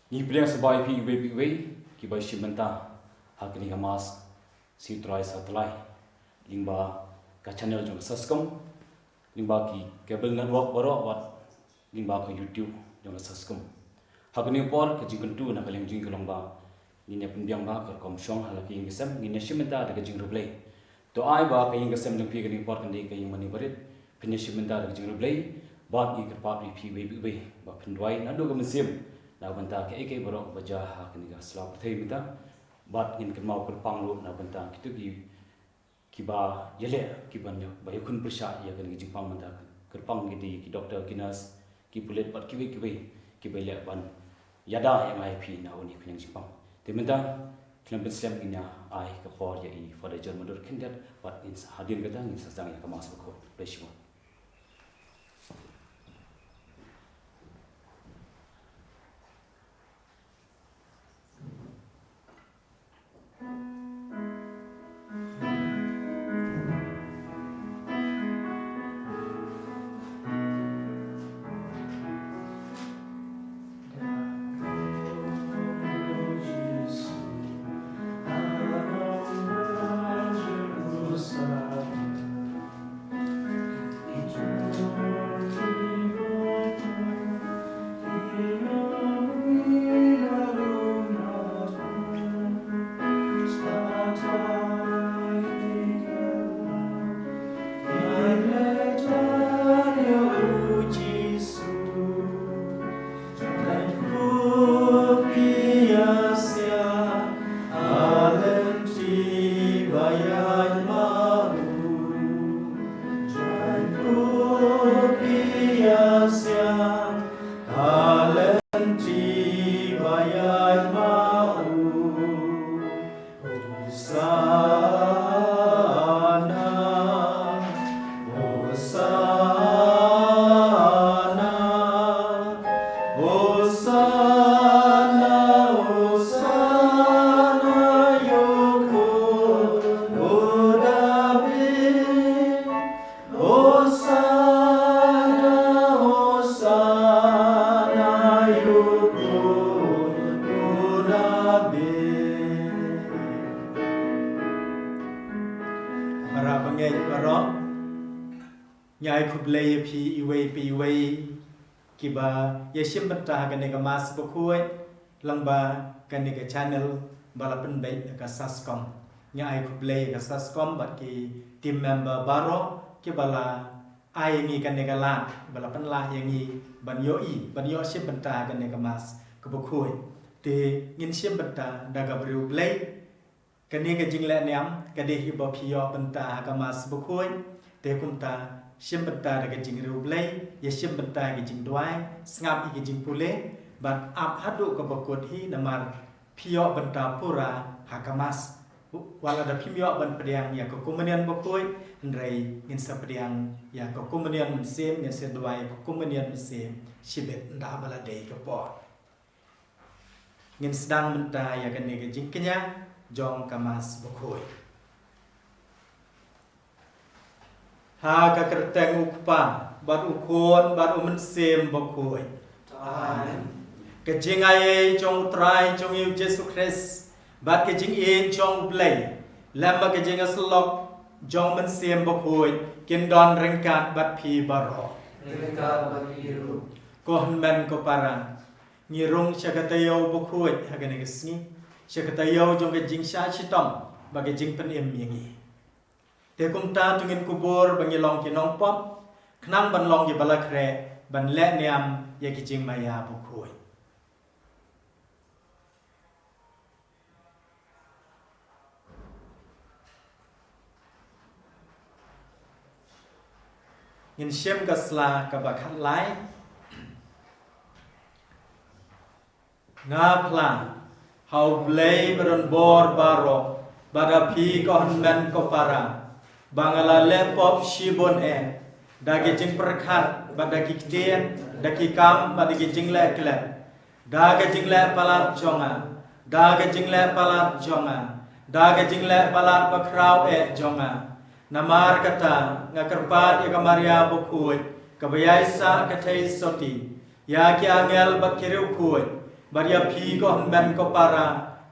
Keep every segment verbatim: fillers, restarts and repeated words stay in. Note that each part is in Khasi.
Ngi pdiang sngewbha ïa phi iwei pa iwei kiba shim bynta ha kane ka mass, shi trai sa tlai, lyngba ka channel jong ka SASCOM, lyngba ki cable network baroh, wat lyngba ka YouTube jong ka SASCOM. Ha kane ka por ka jingkyntu na ka liang jong ngi ka long ba ngin ïa pynbiang ba ka rukom shong ha la ka ïing ka sem, ngin ïa shim bynta da ka jingriewblei. To ai ba ka ïing ka sem jong phi kane ka por kan dei ka ïing mane barit, phin ïa shim bynta da ka jingriewblei. Bad ngi kyrpad ïa phi iwei pa iwei ba phin duwai naduh ka mynsiem na bynta kaei kaei baroh ba jia ha kane ka sla pyrthei mynta. Bad ngin kynmaw kyrpang ruh na bynta kito ki kiba ïaleh, kiba ïa, ba ïakhun pyrshah ïa kane ka jingpang mynta. Kyrpang ki dei ki doktor, ki nurse, ki pulit bad kiwei kiwei kiba ïaleh ban ïada ïa nga ïa phi na une u khñiang jingpang. Te mynta khlem pynslem ngin ïa ai ka por ïa i Father John Madur khyndiat bad ngin sa, hadien kata ngin sa sdang ïa ka mass bakhuid. Khublei shibun. Hosanna, Hosanna, Hosanna, Hosanna, ïa u khun u Dabid. Hosanna, Hosanna, ïa u khun u Dabid. Para bangeit baroh, ngi ai khublei ïa phi iwei pa iwei kiba ïa shim bynta ha kane ka mass bakhuid lyngba kane ka channel ba la pynbeit da ka SASCOM. Ngi ai khublei ïa ka SASCOM bad ki team member baroh kiba la ai ïa ngi kane ka lad, ba la pynlah ïa ngi ban ïohi, ban ïoh shim bynta ha kane ka mass kaba khuid. Te ngin shim bynta da kaba riewblei. Kane ka jingleh niam ka dei hi ba phi ïoh bynta ha ka mass bakhuid. Te kumta shim bynta da ka jingriewblei, ïa shim bynta ha ka jingduwai, sngap ïa ka jingpule, bad ap haduh kaba kut hi namar phi ïoh bynta pura ha ka mass. Wat lada phim ïoh ban pdiang ïa ka komunion bakhuid, hynrei ngin sa pdiang ïa ka komunion mynsiem, ngin sa duwai ïa ka komunion mynsiem shibit ynda ba la dei ka por. Ngin sdang mynta ïa kane ka jingkñia jong ka mass bakhuid. Ha ka kyrteng u Kpa bad u Khun bad u Mynsiem Bakhuid. Amen. Ka jingaiei jong u Trai jong ngi u Jisu Khrist bad ka jingïeit jong u Blei lem bad ka jingïasyllok jong u Mynsiem Bakhuid kin don ryngkat bad phi baroh. Ryngkat bad phi ruh. Ko hynmen ko para, ngi rung sha ka taïew bakhuid ha kane ka sngi, sha ka taïew jong ka jingshah shitom bad ka jingpynim ïa ngi. Te kumta to ngin kubur ba ngi long ki nongpop, khnang ban long kiba la khreh ban leh niam ïa ki jingmaïa bakhuid. Ngin shim ka sla kaba khatlai. Nga phla ha u Blei ba don bor baroh, bad ha phi ko hynmen ko para, ba nga la leh pop shibun eh, da ki jingpyrkhat bad da ki ktien, da ki kam bad da ki jingleh klet, da ka jingleh palat jong nga, da ka jingleh palat jong nga, da ka jingleh palat bakhraw eh jong nga. Namar kata nga kyrpad ïa ka Maria bakhuid, kaba ïaisah ka theisotti, ïa ki angel bad ki riewkhuid, Bad ïa phi ko hynmen ko para,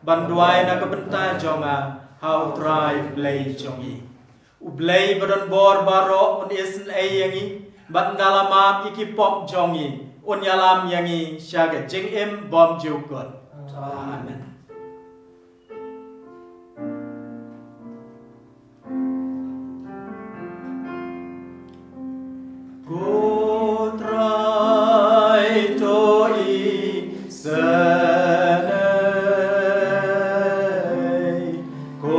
ban duwai na ka bynta jong nga ha U Trai Blei jong ngi. U Blei ba don bor baroh un isynei ïa ngi, bad un da la map ïa ki pop jong ngi, un ïalam ïa ngi sha ka jingim bymjukut. Amen. Ko Trai to isynei, ko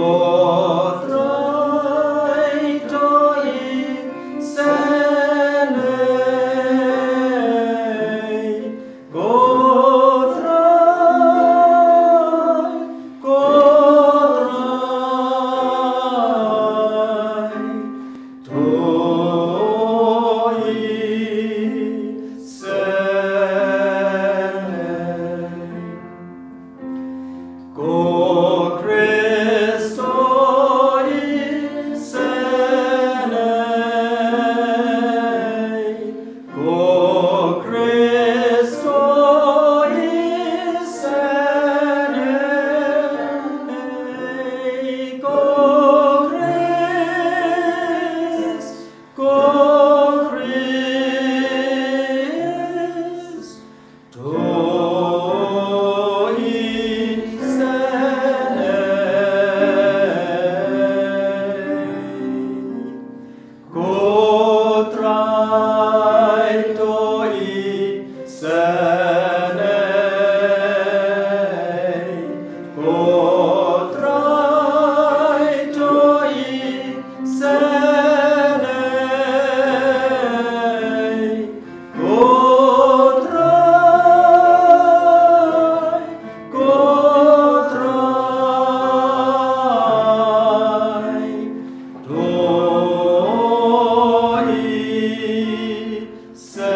Trai to isynei, ko Trai, ko Trai to isynei. Ko Khrist to isynei, ko Khrist to isynei, ko Khrist, ko Khrist to isynei. Ko Trai to isynei, ko Trai to isynei, ko Trai, ko Trai to isynei.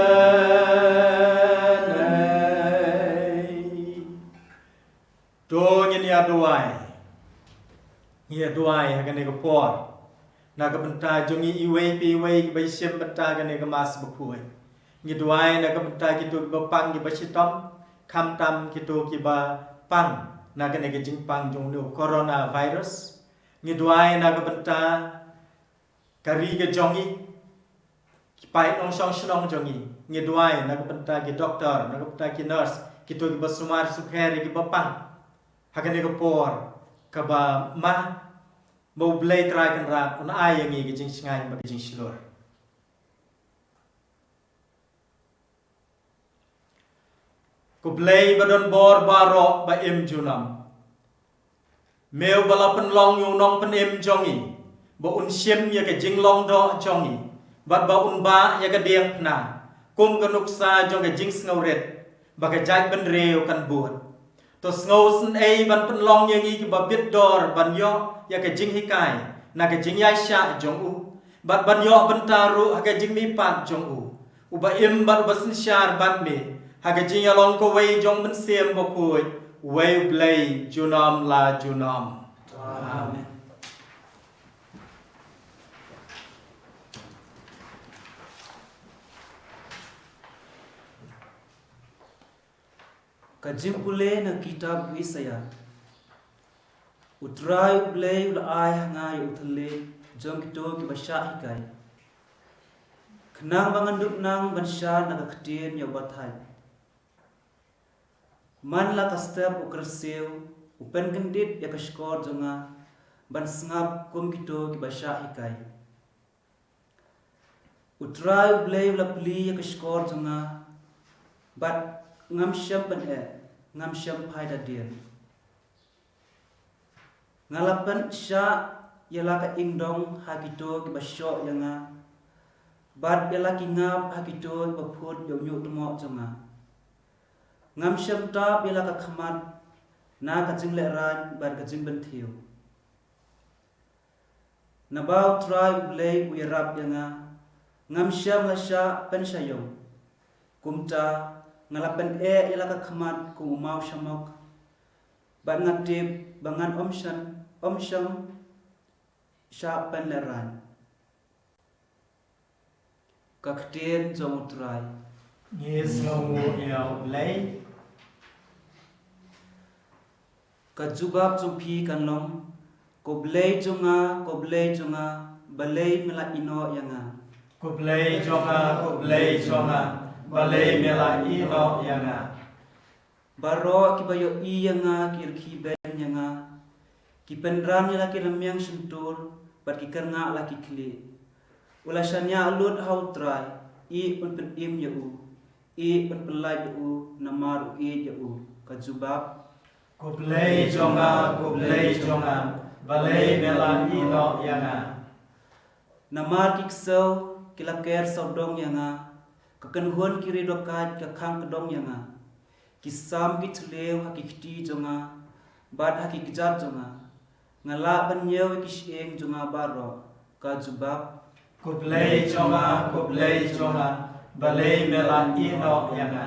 To ngin ïa duwai. Ngi ïa duwai ha kane ka por na ka bynta jong ngi iwei pa iwei kiba shim bynta kane ka Mass bakhuid. Ngi duwai na ka bynta kito kiba pang kiba shitom, khamtam kito kiba pang na kane ka jingpang jong u coronavirus. Ngi duwai na ka bynta ka ri ka jong ngi, ki paid nongshong shnong jong ngi. Ngi duwai na ka bynta ki doktor, na ka bynta ki nurse, kito kiba sumar sukher ïa kiba pang ha kane ka por kaba ma, ba U Blei Trai Kynrad un ai ïa ngi ka jingshngaiñ bad ka jingshlur. Ko Blei ba don bor baroh ba im junom, me uba la pynlong ïa u Nongpynim jong ngi ba un shim ïa ka jinglong doh jong ngi, bad ba un bah ïa ka diengphna kum ka nuksa jong ka jingsngewrit, ba ka jaitbynriew kan bud. To sngewsynei ban pynlong ïa ngi kiba bit dor ban ïoh ïa ka jinghikai na ka jingïaishah jong u, bad ban ïoh bynta ruh ha ka jingmihpat jong u, uba im bad uba synshar bad me, ha ka jingïalong kawei jong U Mynsiem Bakhuid, uwei U Blei junom la junom. Amen. Ka jingpule na kitab u Isaïah. U Trai U Blei u la ai ha nga ïa u thylliej jong kito kiba shah hikai, khnang ba ngan dup nang ban shad na ka ktien ïa uba thait. Man la ka step u kyrsiew u pynkyndit ïa ka shkor jong nga ban sngap kum kito kiba shah hikai. U Trai U Blei u la plie ïa ka shkor jong nga, bad ngam shym pyneh, ngam shym phai da dier. Nga la pynshah ïa la ka ingdong ha kito kiba shoh ïa nga, bad ïa la ki ngap ha kito kiba phut ïa u ñiuhtmoh jong nga. Ngam shym tap ïa la ka khmat na ka jinglehrain bad ka jingbynthiew. Naba U Trai U Blei u ïarap ïa nga, ngam shym la shah pynshah ïong. Kumta nga la pyneh ïa la ka khmat kum u maw shamok, bad nga tip ba ngan ym shym, ym shym shah pynlehrain. Ka ktien jong U Trai. Ngi sngewnguh ïa U Blei. Ka jubab jong phi kan long, Ko Blei jong nga, ko Blei jong nga, balei me la ïehnoh ïa nga? Ko Blei jong nga, ko Blei jong nga, balei me la ïehnoh ïa nga? Baroh kiba ïohi ïa nga ki rkhie beiñ ïa nga. Ki pynran ïa la ki rmiang shyntur, bad ki kyrngah la ki khlieh. U la shaniah lut ha U Trai, ïeit un pynim ïa u, ïeit un pyllait ïa u, namar u ïeit ïa u. Ka jubab, Ko Blei jong nga, ko Blei jong nga, balei me la ïehnoh ïa nga? Namar ki ksew ki la ker sawdong ïa nga, ka kynhun ki riewdohkait ka khang kdong ïa nga. Ki sam ki thliew ha ki kti jong nga, bad ha ki kjat jong nga. Nga lah ban ñiew ïa ki shyieng jong nga baroh. Ka jubab, Ko Blei jong nga, ko Blei jong nga, balei me la ïehnoh ïa nga?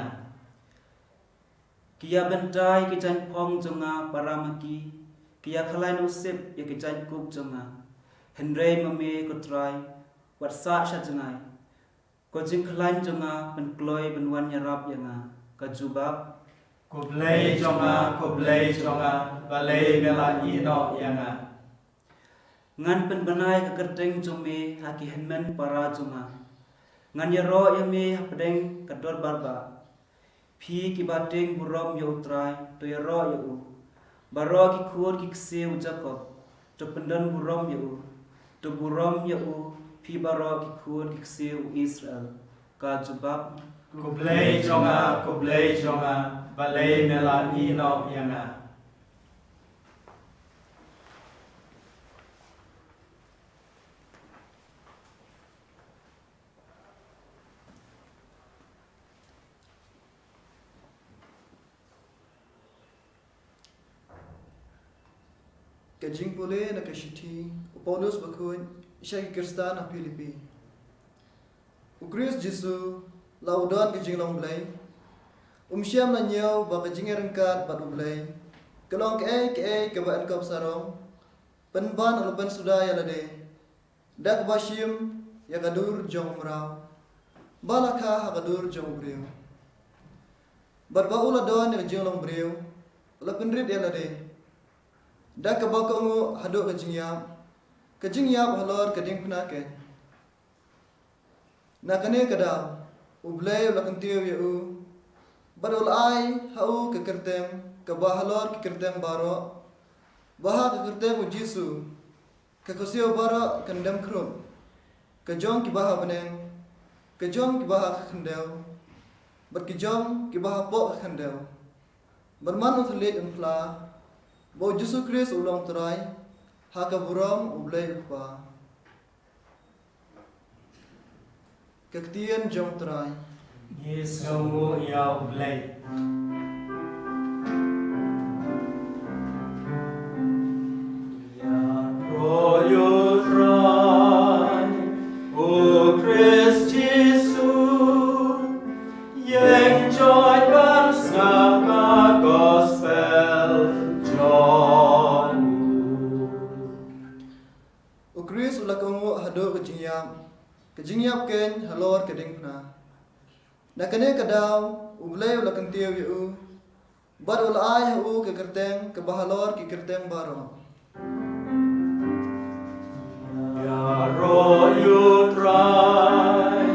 Ki ïa bynta ïa ki jaiñphong jong nga para ma ki, ki ïa khlaiñ u sip ïa ki jaiñkup jong nga. Hynrei ma me ko Trai, wat sah sha jngai. Ko jingkhlaiñ jong nga pynkloi ban wan ïarap ïa nga. Ka jubab, Ko Blei jong nga, ko Blei jong nga, balei me la ïehnoh ïa nga? Ngan pynbna ïa ka kyrteng jong me ha ki hynmen para jong nga. Ngan ïaroh ïa me hapdeng ka dorbar bah. Phi kiba tieng burom ïa U Trai, to ïaroh ïa u. Baroh ki khun ki ksiew u Jakob, to pyndon burom ïa u. To burom ïa u, phi baroh ki khun ki ksiew u Israel. Ka jubab, Ko Blei jong nga, ko Blei jong nga, balei me la ïehnoh ïa nga? Ka jingpule na ka shithi u Paulus bakhuid sha ki Khristan ha Philippi. U Khrist Jisu la u don ka jinglong Blei. Um shym la ñiew ba ka jingïaryngkat bad U Blei ka long kaei kaei kaba yn kop sarong. Pynban u la pynsuda ïa lade da kaba shim ïa ka dur jong u mraw ba la kha ha ka dur jong u briew. Bad ba u la don ïa ka jinglong briew, u la pynrit ïa lade da kaba kohnguh haduh ka jingïap, ka jingïap halor ka diengphna keiñ. Na kane ka daw U Blei u la kyntiew ïa u bad u la ai ha u ka kyrteng kaba halor ki kyrteng baroh, ba ha ka kyrteng u Jisu ka khuslai baroh kan dem khrup, ka jong kiba ha bneng, ka jong kiba ha ka khyndew, bad ki jong kiba hapoh ka khyndew. Bad man u thylliej un phla ba u Jisu Khrist u long Trai ha ka burom U Blei U Kpa. Ka ktien jong U Trai. Ngi sngewnguh ïa U Blei. Ïaroh ïa U Trai, U Khrist Jisu, ïeng joit ban sngap ka gospel jong u. U Khrist u la kohnguh haduh ka jingïap, ka jingïap keiñ halor ka diengphna. Na kane ka daw U Blei u la kyntiew ïa u bad u la ai ha u ka kyrteng kaba halor ki kyrteng baroh. Ïaroh ïa U Trai,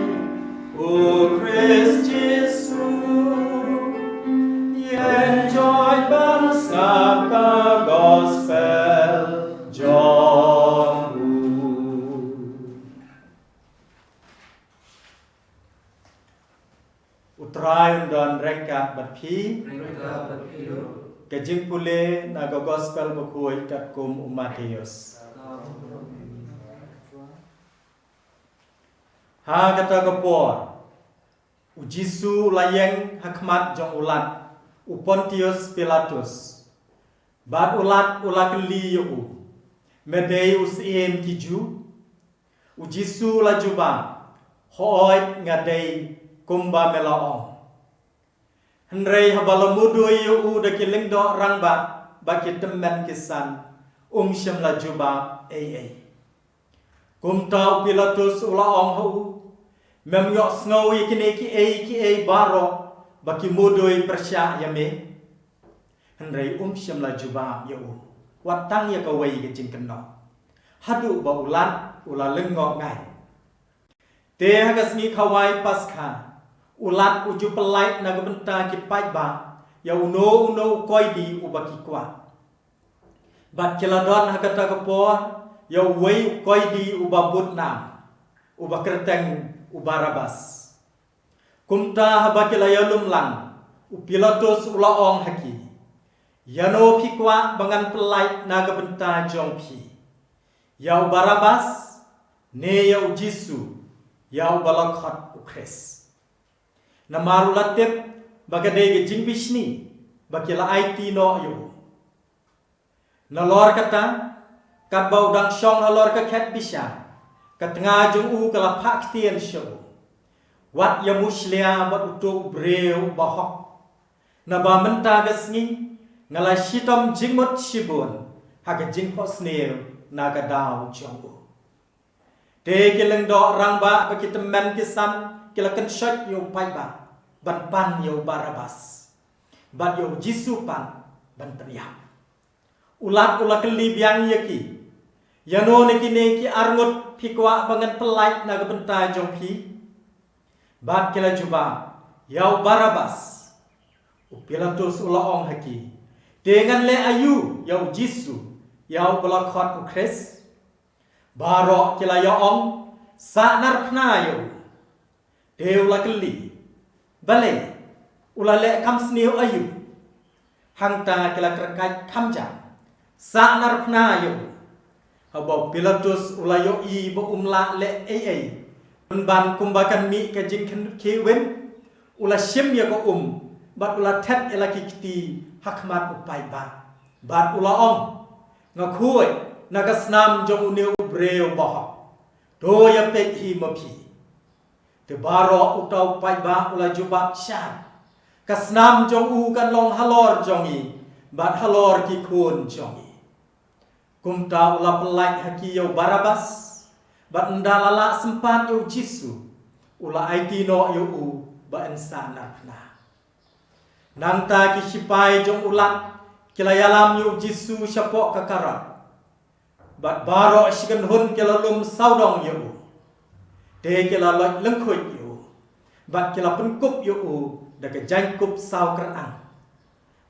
U Khrist Jisu, ïeng joit ban sngap ka gospel jong u. U Trai un don ryngkat bad phi. Ryngkat bad phi ruh. Ka jingpule na ka gospel bakhuid katkum u Mathaios. Ha kata ka por, u Jisu u la ïeng ha khmat jong u lat u Pontius Pilatus. Bad u lat u la kylli ïa u, me dei u syiem ki Jiw? U Jisu u la jubab, hooid nga dei kumba me la ong. Hynrei haba la mudui ïa u da ki lyngdoh rangbah bad ki tymmen ki san, um shym la jubab ei ei. Kumta u Pilatus u la ong ha u, mem ïohsngew ïa kine kiei kiei baroh ba ki mudui pyrshah ïa me? Hynrei um shym la jubab ïa u, wat tang ïa kawei ka jingkynnoh, haduh ba u Lat u la lyngngoh ngai. Te ha ka sngi khawai Paskha, u Lat u ju pyllait na ka bynta ki paidbah ïa uno uno u koidi uba ki kwah. Bad ki la don ha kata ka por ïa uwei u koidi uba budnam, uba kyrteng u Barabas. Kumta haba ki la ïalum lang, u Pilatus u la ong ha ki, "Ïano phi kwah ba ngan pyllait na ka bynta jong phi? Ïa u Barabas, ne ïa u Jisu, ïa uba la khot u Khrist?" Namar u la tip ba ka dei ka jingbishni ba ki la aiti noh ïa u. Nalor kata, katba u dang shong halor ka khet bishar, ka tnga jong u ka la phah ktien sha u, "Wat ïamushlia bad uto u briew uba hok, naba mynta ka sngi nga la shitom jingmut shibun ha ka jingphohsniew na ka daw jong u." Te ki lyngdoh rangbah bad ki tymmen ki san ki la kynshoit ïa u paidbah ban pan ïa u Barabas, bad ïa u Jisu pat ban pynïap. U Lat u la kylli biang ïa ki, "Ïano na kine ki arngut phi kwah ba ngan pyllait na ka bynta jong phi?" Bad ki la jubab, "Ïa u Barabas." U Pilatus u la ong ha ki, "Te ngan leh aïu ïa u Jisu, ïa uba la khot u Khrist?" Baroh ki la ïa ong, "Sahnarphna ïa u." Te u la kylli, "Balei, u la leh kam sniew aïu?" Hangta ki la kyrkait kham jam, "Sahnarphna ïa u." Haba u Pilatus u la ïohi ba um lah leh ei ei, pynban kumba kan mih ka jingkhyndiat khie win, u la shim ïa ka um bad u la thet ïa la ki kti ha khmat u paidbah, bad u la ong, "Nga khuid na ka snam jong une u briew bahok. To ïa peit hi ma phi." Te baroh uta u paidbah u la jubab shai, "Ka snam jong u kan long halor jong ngi bad halor ki khun jong ngi." Kumta u la pyllait ha ki ïa u Barabas, bad ynda la lah sympat ïa u Jisu, u la aiti noh ïa u ba yn sahnarphna. Nangta ki shipai jong u Lat ki la ïalam ïa u Jisu shapoh ka karot, bad baroh shi kynhun ki la lum sawdong ïa u. Te ki la loit lyngkhuid ïa u, bad ki la pynkup ïa u da ka jaiñkup saw kyrang.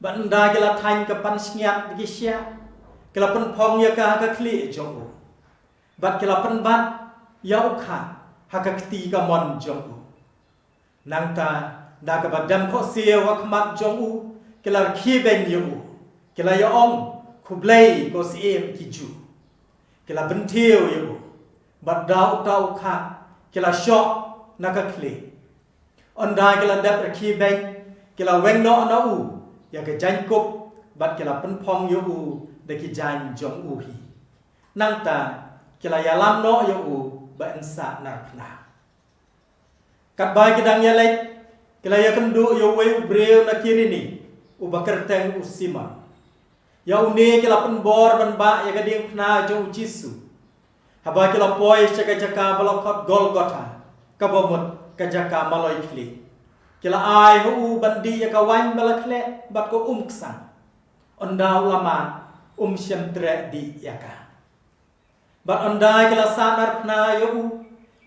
Bad ynda ki la thaiñ ka pan shyngiat da ki shiah, ki la pynphong ïa ka ha ka khlieh jong u, bad ki la pynbat ïa u khah ha ka kti kamon jong u. Nangta, da kaba dem khohsiew ha khmat jong u, ki la rkhie beiñ ïa u, ki la ïa ong, "Khublei, ko Syiem ki Jiw." Ki la bynthiew ïa u, bad da uta u khah ki la shoh na ka khlieh. Ynda ki la dep rkhie beiñ, ki la weng noh na u ïa ka jaiñkup, bad ki la pynphong ïa u da ki jaiñ jong u hi. Nangta, ki la ïalam noh ïa u ba yn sahnarphna. Katba ki dang ïaleit, ki la ïakynduh ïa uwei u briew na Kirini, uba kyrteng u Simon. Ïa une ki la pynbor ban bah ïa ka diengphna jong u Jisu. Haba ki la poi sha ka jaka ba la khot Golgotha, kaba mut ka jaka maloi khlieh, ki la ai ha u ban dih ïa ka waiñ ba la khleh bad ka um ksang. Ynda u la mad, um shym treh dih ïa ka. Bad ynda ki la sahnarphna ïa u,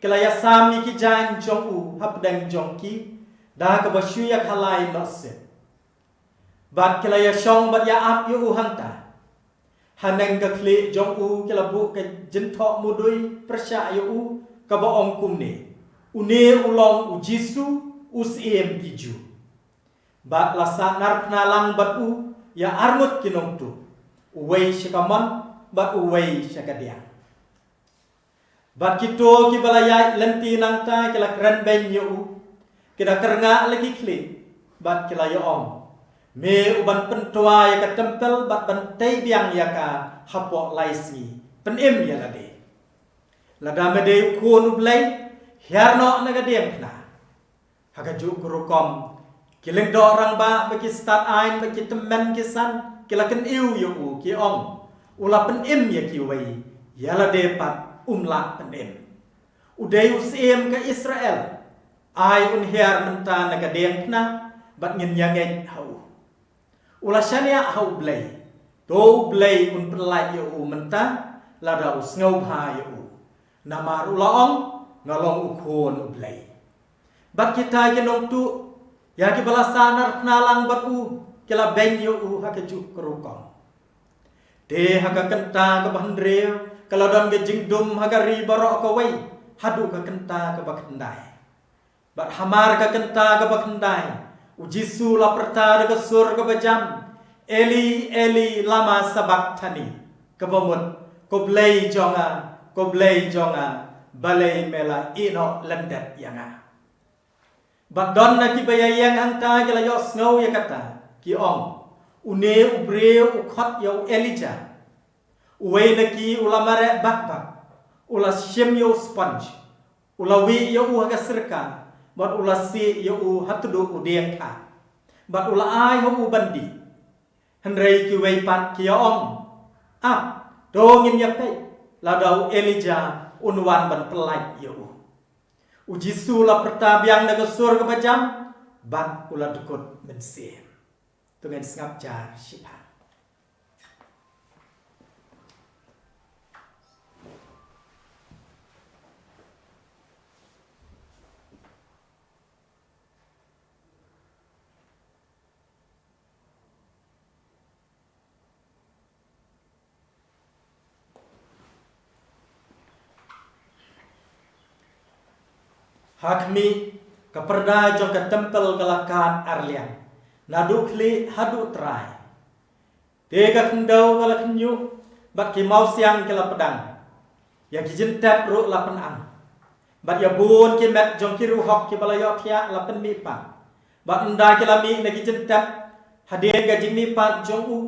ki la ïasam ïa ki jaiñ jong u hapdeng jong ki da kaba shu ïakhalai noh shuh. Bad ki la ïashong bad ïa-ap ïa u hangta. Haneng ka khlieh jong u ki la buh ka jingthoh mudui pyrshah ïa u, kaba ong kumne, "Une u long u Jisu, u Syiem ki Jiw." Bad la sahnarphna lang bad u ïa arngut ki nongtuh, uwei sha kamon bad uwei sha kadiang. Bad kito kiba la ïaid lynti nangta ki la kren beiñ ïa u, ki da kyrngah la ki khlieh, bad ki la ïa-ong, "Me u ban pyntwa ïa ka templ bad ban tei biang ïa ka hapoh lai sngi, pynim ïa lade. Lada me dei u Khun u Blei, hiar noh na ka diengphna." Ha kajuh ka rukom, ki lyngdoh rangbah bad ki stad aiñ bad ki tymmen ki san ki la kyniw ïa u, ki ong, "U la pynim ïa kiwei, ïa lade pat um lah pynim. U dei u Syiem ka Israel, ai un hiar mynta na ka diengphna, bad ngin ïa ngeit ha u." U la shaniah ha U Blei. To U Blei un pyllait ïa u mynta, lada u sngewbha ïa u. Namar u la ong, nga long u khun U Blei. Bad kita ki nongtuh, ïa kiba la sahnarphna lang bad u, ki la beiñ ïa u ha kajuh ka rukom. Te ha ka kynta kaba hynriew, ka la don ka jingdum ha ka ri baroh kawei, haduh ka kynta kaba khyndai. Bad hamar ka kynta kaba khyndai, U Jisu la pyrta da ka sur kaba jam, Eli, Eli, lama sabakthani? Kaba mut, ko Blei jong nga, ko Blei jong nga, balei me la ïehnoh lyndet ïa nga? Bad don na kiba ïa ïeng hangta ki la ïohsngew ïa kata, ki ong, une u briew u khot ïa u Elijah. Uwei na ki u la mareh bakbak, u la shim ïa u sponge, u la wih ïa u ha ka sirka, bad u la sieh ïa u ha tduh u dieng kha, bad u la ai ha u ban dih. Hynrei kiwei pat ki ïa ong, ap, to ngin ïa peit lada u Elijah un wan ban pyllait ïa u. U Jisu la pyrta biang da ka sur kaba jam, bad u la dkut mynsiem. To ngin sngap jar shipang. Ha khmih, ka pyrda jong ka templ ka la kad arliang, naduh khlieh haduh trai. Te ka khyndew ka la khynñiuh, bad ki mawsiang ki la pdang. Ïa ki jingtep ruh la pynang. Bad ïa bun ki met jong ki riewhok kiba la ïohthiah la pynmihpat. Bad ynda ki la mih na ki jingtep, hadien ka jingmihpat jong u,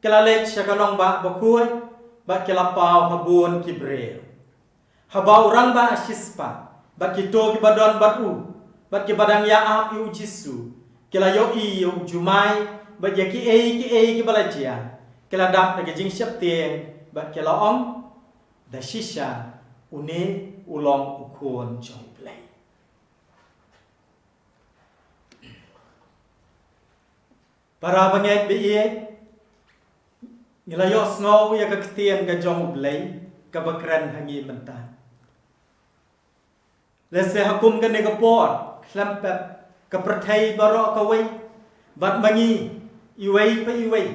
ki la leit sha ka nongbah bakhuid, bad ki la paw ha bun ki briew. Haba u rangbah a shispah, bad kito kiba don bad u, bad kiba dang ïa ap ïa u Jisu, ki la ïohi ïa u jumai, bad ïa kiei kiei kiba la jia, ki la dap na ka jingsheptieng, bad ki la ong, da shisha, une u long u khun jong U Blei. Para bangeit ba ïeit, ngi la ïohsngew ïa ka ktien ka jong U Blei, kaba kren ha ngi mynta. Lehse ha kum kane ka por, khlem pep, ka pyrthei baroh kawei, bad ma ngi, iwei pa iwei,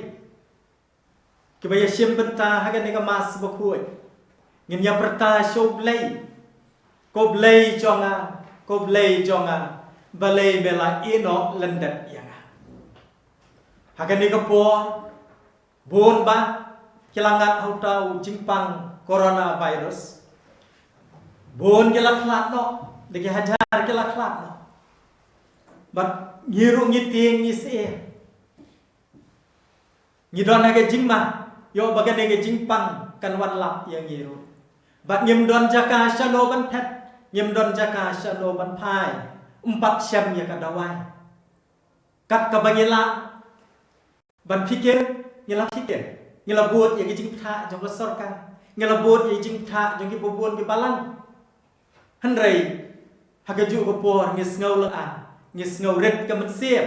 kiba ïashim bynta ha kane ka Mass bakhuid, ngin ïa pyrta sha U Blei, ko Blei jong nga, ko Blei jong nga, balei me la ïehnoh lyndet ïa nga? Ha kane ka por, bun bah ki la ngat ha uta u jingpang coronavirus. Bun ki la khlad noh, da ki hajar ki la khlad noh. Bad ngi ruh ngi tieng ngi syier. Ngi don ha ka jingma, ïoh ba kane ka jingpang kan wan lap ïa ngi ruh. Bad ngim don jaka shano ban phet, ngim don jaka shano ban phai, ym pat shem ïa ka dawai. Kat kaba ngi lah ban phikir, ngi la phikir, ngi la bud ïa ki jingpynthah jong ka sorkar, ngi la bud ïa ki jingpynthah jong ki bun ki balang. Hynrei ha kajuh ka por ngi sngew lynga, ngi sngew rit ka mynsiem.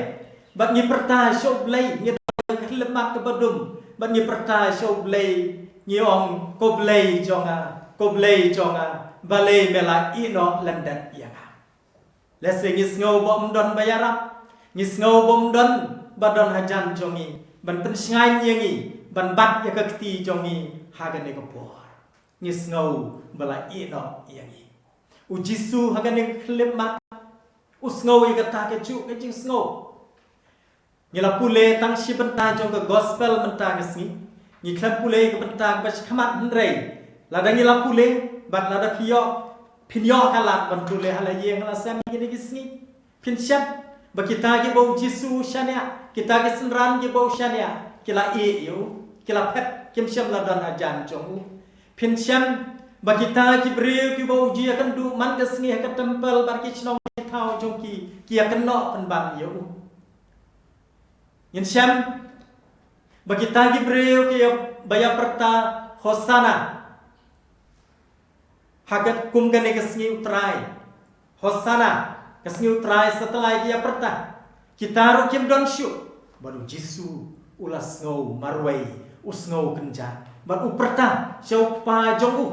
Bad ngi pyrta sha U Blei, ngi don ka khyllipmat kaba dum. Bad ngi pyrta sha U Blei, ngi ong, ko Blei jong nga, ko Blei jong nga, balei me la ïehnoh lyndet ïa nga? Lehse ngi sngew ba ym don ba ïarap, ngi sngew ba ym don ba don hajan jong ngi ban pynshngaiñ ïa ngi, ban bat ïa ka kti jong ngi ha kane ka por. Ngi sngew ba la ïehnoh ïa ngi. U Jisu ha kane ka khyllipmat u sngew ïa kata kajuh ka jingsngew. Ngi la pule tang shi bynta jong ka gospel mynta ka sngi. Ngi khlem pule ïa ka bynta kaba shakhmat, hynrei lada ngi la pule, bad lada phi ïoh, phin ïoh ka lad ban pule ha la ïing ha la sem ïa kine ki sngi, phin shem ba kita kiba u Jisu u shaniah, kita ki synran kiba u shaniah, ki la ïeh ïa u, ki la phet, kim shym la don hajan jong u. Phin shem ba kita ki briew kiba u ju ïakynduh man ka sngi ha ka templ bad ki shnong ki thaw jong ki, ki ïakynnoh pynban ïa u. Ngin shem ba kita ki briew kiba ïa pyrta Hosana ha ka kum kane ka sngi U Trai. Hosana, ka sngi U Trai sa tyllai ki ïa pyrta. Kita ruh kim don shuh, bad u Jisu U la sngew marwei, u sngew kynjat, bad u pyrta sha u kpa jong u,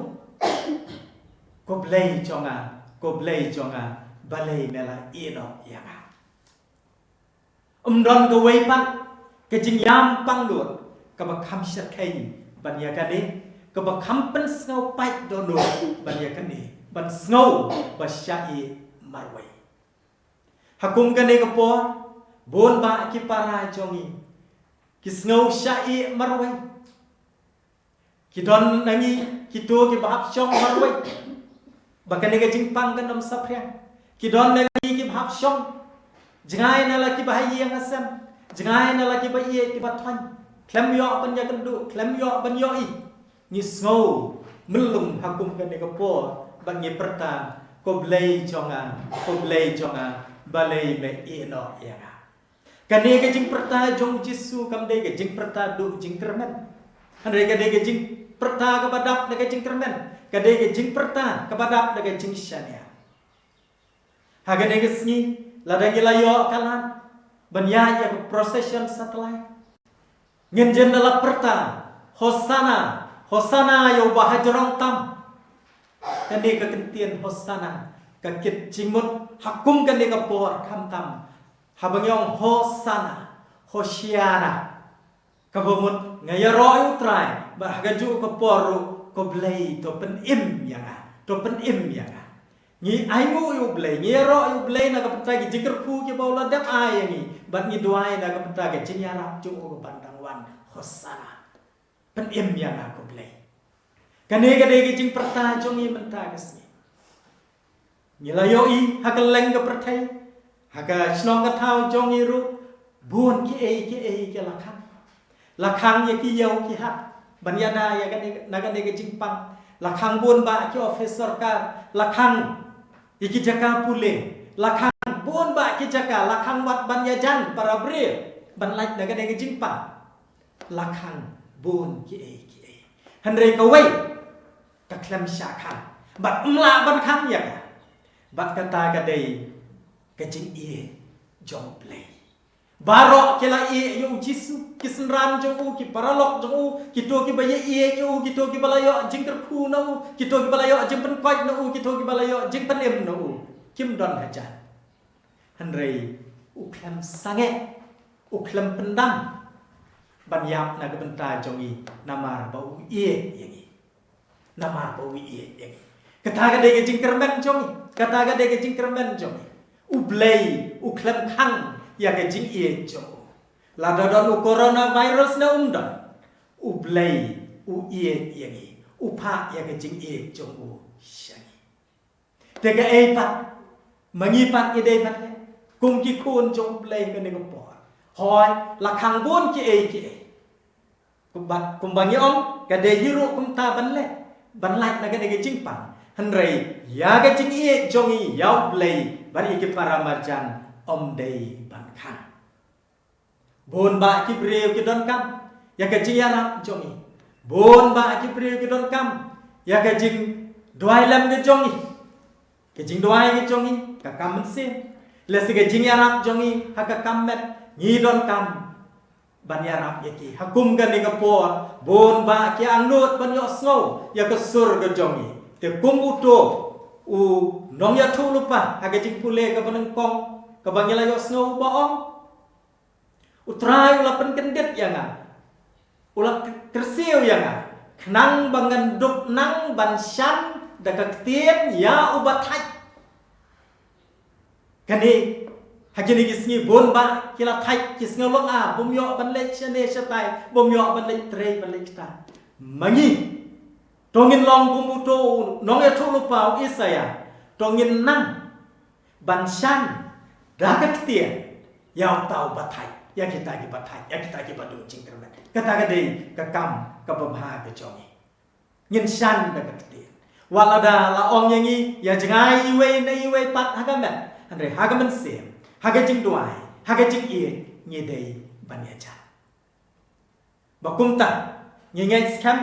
"Ko Blei jong nga, ko Blei jong nga, balei me la ïehnoh ïa nga?" Ym don kawei pat ka jingïam pangnud kaba kham shyrkhei ban ïa kane, kaba kham pynsngew pait dohnud ban ïa kane, ban sngew ba shah ïeh marwei. Ha kum kane ka por, bun bah ki para jong ngi ki sngew shah ïeh marwei. Ki don na ngi kito kiba hap shong marwei ba kane ka jingpang kan ym saphriang. Ki don na ngi kiba hap shong jngai na la kiba ha ïing ha sem, jngai na la kiba ïeit kiba thoiñ, khlem ïoh ban ïakynduh, khlem ïoh ban ïohi. Ngi sngew myllung ha kum kane ka por ba ngi pyrta, "Ko Blei jong nga, ko Blei jong nga, balei me ïehnoh ïa nga?" Kane ka jingpyrta jong u Jisu kam dei ka jingpyrta duh jingkyrmen. Hynrei ka dei ka jingpyrta kaba dap da ka jingkyrmen. Ka dei ka jingpyrta kaba dap da ka jingshaniah. Ha kane ka sngi, lada ngi la ïoh ka lad ban ïaid ïa ka procession satlai, ngin ïeng da la pyrta, "Hosana, Hosana ïa uba ha jrong tam." Kane ka kyntien Hosana ka kit jingmut ha kum kane ka por, khamtam haba ngi ong Hosana, Hosiana, kaba mut nga ïaroh ïa u Trai, bad ha kajuh ka por ruh, "Ko Blei, to pynim ïa nga, to pynim ïa nga." Ngi ainguh ïa u Blei, ngi ïaroh ïa u Blei na ka bynta ki jingkyrkhu kiba u la dep ai ïa ngi, bad ngi duwai na ka bynta ka jingïarap jong u kaban dang wan. Hosana. Pynim ïa nga, ko Blei. Kane ka dei ka jingpyrta jong ngi mynta ka sngi. Ngi la ïohi ha kylleng ka pyrthei, ha ka shnong ka thaw jong ngi ruh, bun kiei kiei ki la khang. La khang ïa ki ïew ki hat ban ïada ïa kane, na kane ka jingpang. La khang bun bah ki ophis sorkar, la khang ïa ki jaka pule, la khang bun bah ki jaka, la khang wat ban ïajan para briew ban lait na kane ka jingpang. La khang bun kiei kiei. Hynrei kawei ka khlem shah khang, bad ym lah ban khang ïa ka. Bad kata ka dei ka jingïeit jong u Blei. Baroh ki la ïeit ïa u Jisu, ki synran jong u, ki paralok jong u, kito kiba ïeit ïa u, kito kiba la ïoh jingkyrkhu na u, kito kiba la ïoh jingpynkoit na u, kito kiba la ïoh jingpynim na u. Kim don hajan. Hynrei u khlem sangeh, u khlem pyndam ban ïap na ka bynta jong ngi, namar ba u ïeit ïa ngi. Namar ba u ïeit ïa ngi. Kata ka dei ka jingkyrmen jong ngi. Kata ka dei ka jingkyrmen jong ngi. U Blei u khlem khang ïa ka jingïeit jong u. Lada don u coronavirus ne ym don, u Blei u ïeit ïa ngi. U phah ïa ka jingïeit jong u sha ngi. Te kaei pat ma ngi pat ngi dei ban leh kum ki khun jong u Blei kane ka por? Hooid, la khang bun kiei kiei. Kumba, kumba ngi ong, ka dei hi ruh kumta ban leh, ban lait na kane ka jingpang. Hynrei ïa ka jingïeit jong ngi ïa u Blei bad ïa ki para marjan ym dei ban khang. Bun bah ki briew ki donkam ïa ka jingïarap jong ngi. Bun bah ki briew ki donkam ïa ka jingduwai lem ka jong ngi. Ka jingduwai ka jong ngi ka kam mynsiem. Lehse ka jingïarap jong ngi ha ka kam met, ngi donkam ban ïarap ïa ki. Ha kum kane ka por, bun bah ki angnud ban ïohsngew ïa ka sur ka jong ngi. Te kum uto u nongïathuhlypa ha ka jingpule kaba nyngkong kaba ngi la ïohsngew, uba ong, U Trai u la pynkyndit ïa nga, u la kyrsiew ïa nga, khnang ba ngan dup nang ban shan da ka ktien ïa uba thait. Kane, ha kine ki sngi bun bah ki la thait, ki sngew long ah, bym ïoh ban leit shane shatai, bym ïoh ban leit trei ban leit kta. Ma ngi, to ngin long kum uto u nongïathuhlypa u Isaïah, to ngin nang ban shan da ka ktien ïa uta uba thait, ïa kita kiba thait, ïa kita kiba duh jingkyrmen. Kata ka dei ka kam kaba bha ka jong ngi. Ngin shan da ka ktien. Wat lada la ong ïa ngi ïa jngai iwei na iwei pat ha ka met, hynrei ha ka mynsiem, ha ka jingduwai, ha ka jingïeit, ngi dei ban ïajan. Ba kumta, ngi ngeit skhem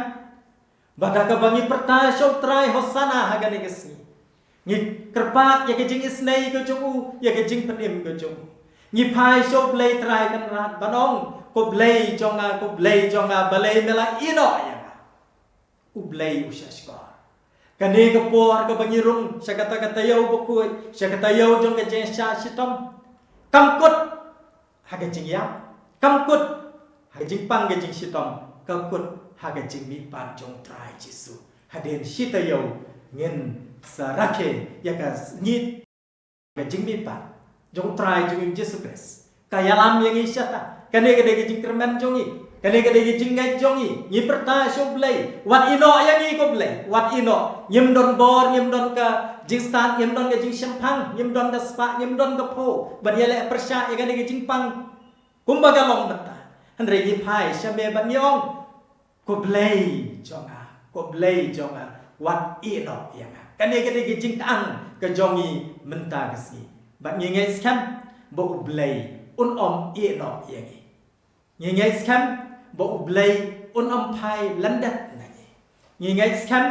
ba da kaba ngi pyrta sha U Trai Hosana ha kane ka sngi, ngi kyrpad ïa ka jingisynei ka jong u, ïa ka jingpynim ka jong u. Ngi phai sha U Blei Trai Kynrad ban ong, ko Blei jong nga, ko Blei jong nga, balei me la ïehnoh ïa nga? U Blei u shah shkor. Kane ka por kaba ngi rung sha kata ka taïew bakhuid, sha ka taïew jong ka jingshah shitom, kam kut ha ka jingïap, kam kut ha ka jingpang ka jingshitom, ka kut ha ka jingmihpat jong U Trai Jisu. Hadien shi taïew ngin sa rakhe ïa ka sngi ka jingmihpat jong U Trai jong ngi Jisu Khrist. Ka ïalam ïa ngi shata. Kane ka dei ka jingkyrmen jong ngi. Kane ka dei ka jingngeit jong ngi. Ngi pyrta sha U Blei, wat ïehnoh ïa ngi ko Blei, wat ïehnoh. Ngim don bor, ngim don ka jingstad, ngim don ka jingshemphang, ngim don ka spah, ngim don ka phew ban ïaleh pyrshah ïa kane ka jingpang kumba ka long mynta. Hynrei ngi phai sha me bad ngi ong, ko Blei jong nga, ko Blei jong nga, wat ïehnoh ïa nga. Kane ka dei ka jingtang ka jong ngi mynta ka sngi. Bad ngi ngeit skhem ba U Blei un ym ïehnoh ïa ngi. Ngi ngeit skhem ba U Blei un ym phai lyndet na ngi. Ngi ngeit skhem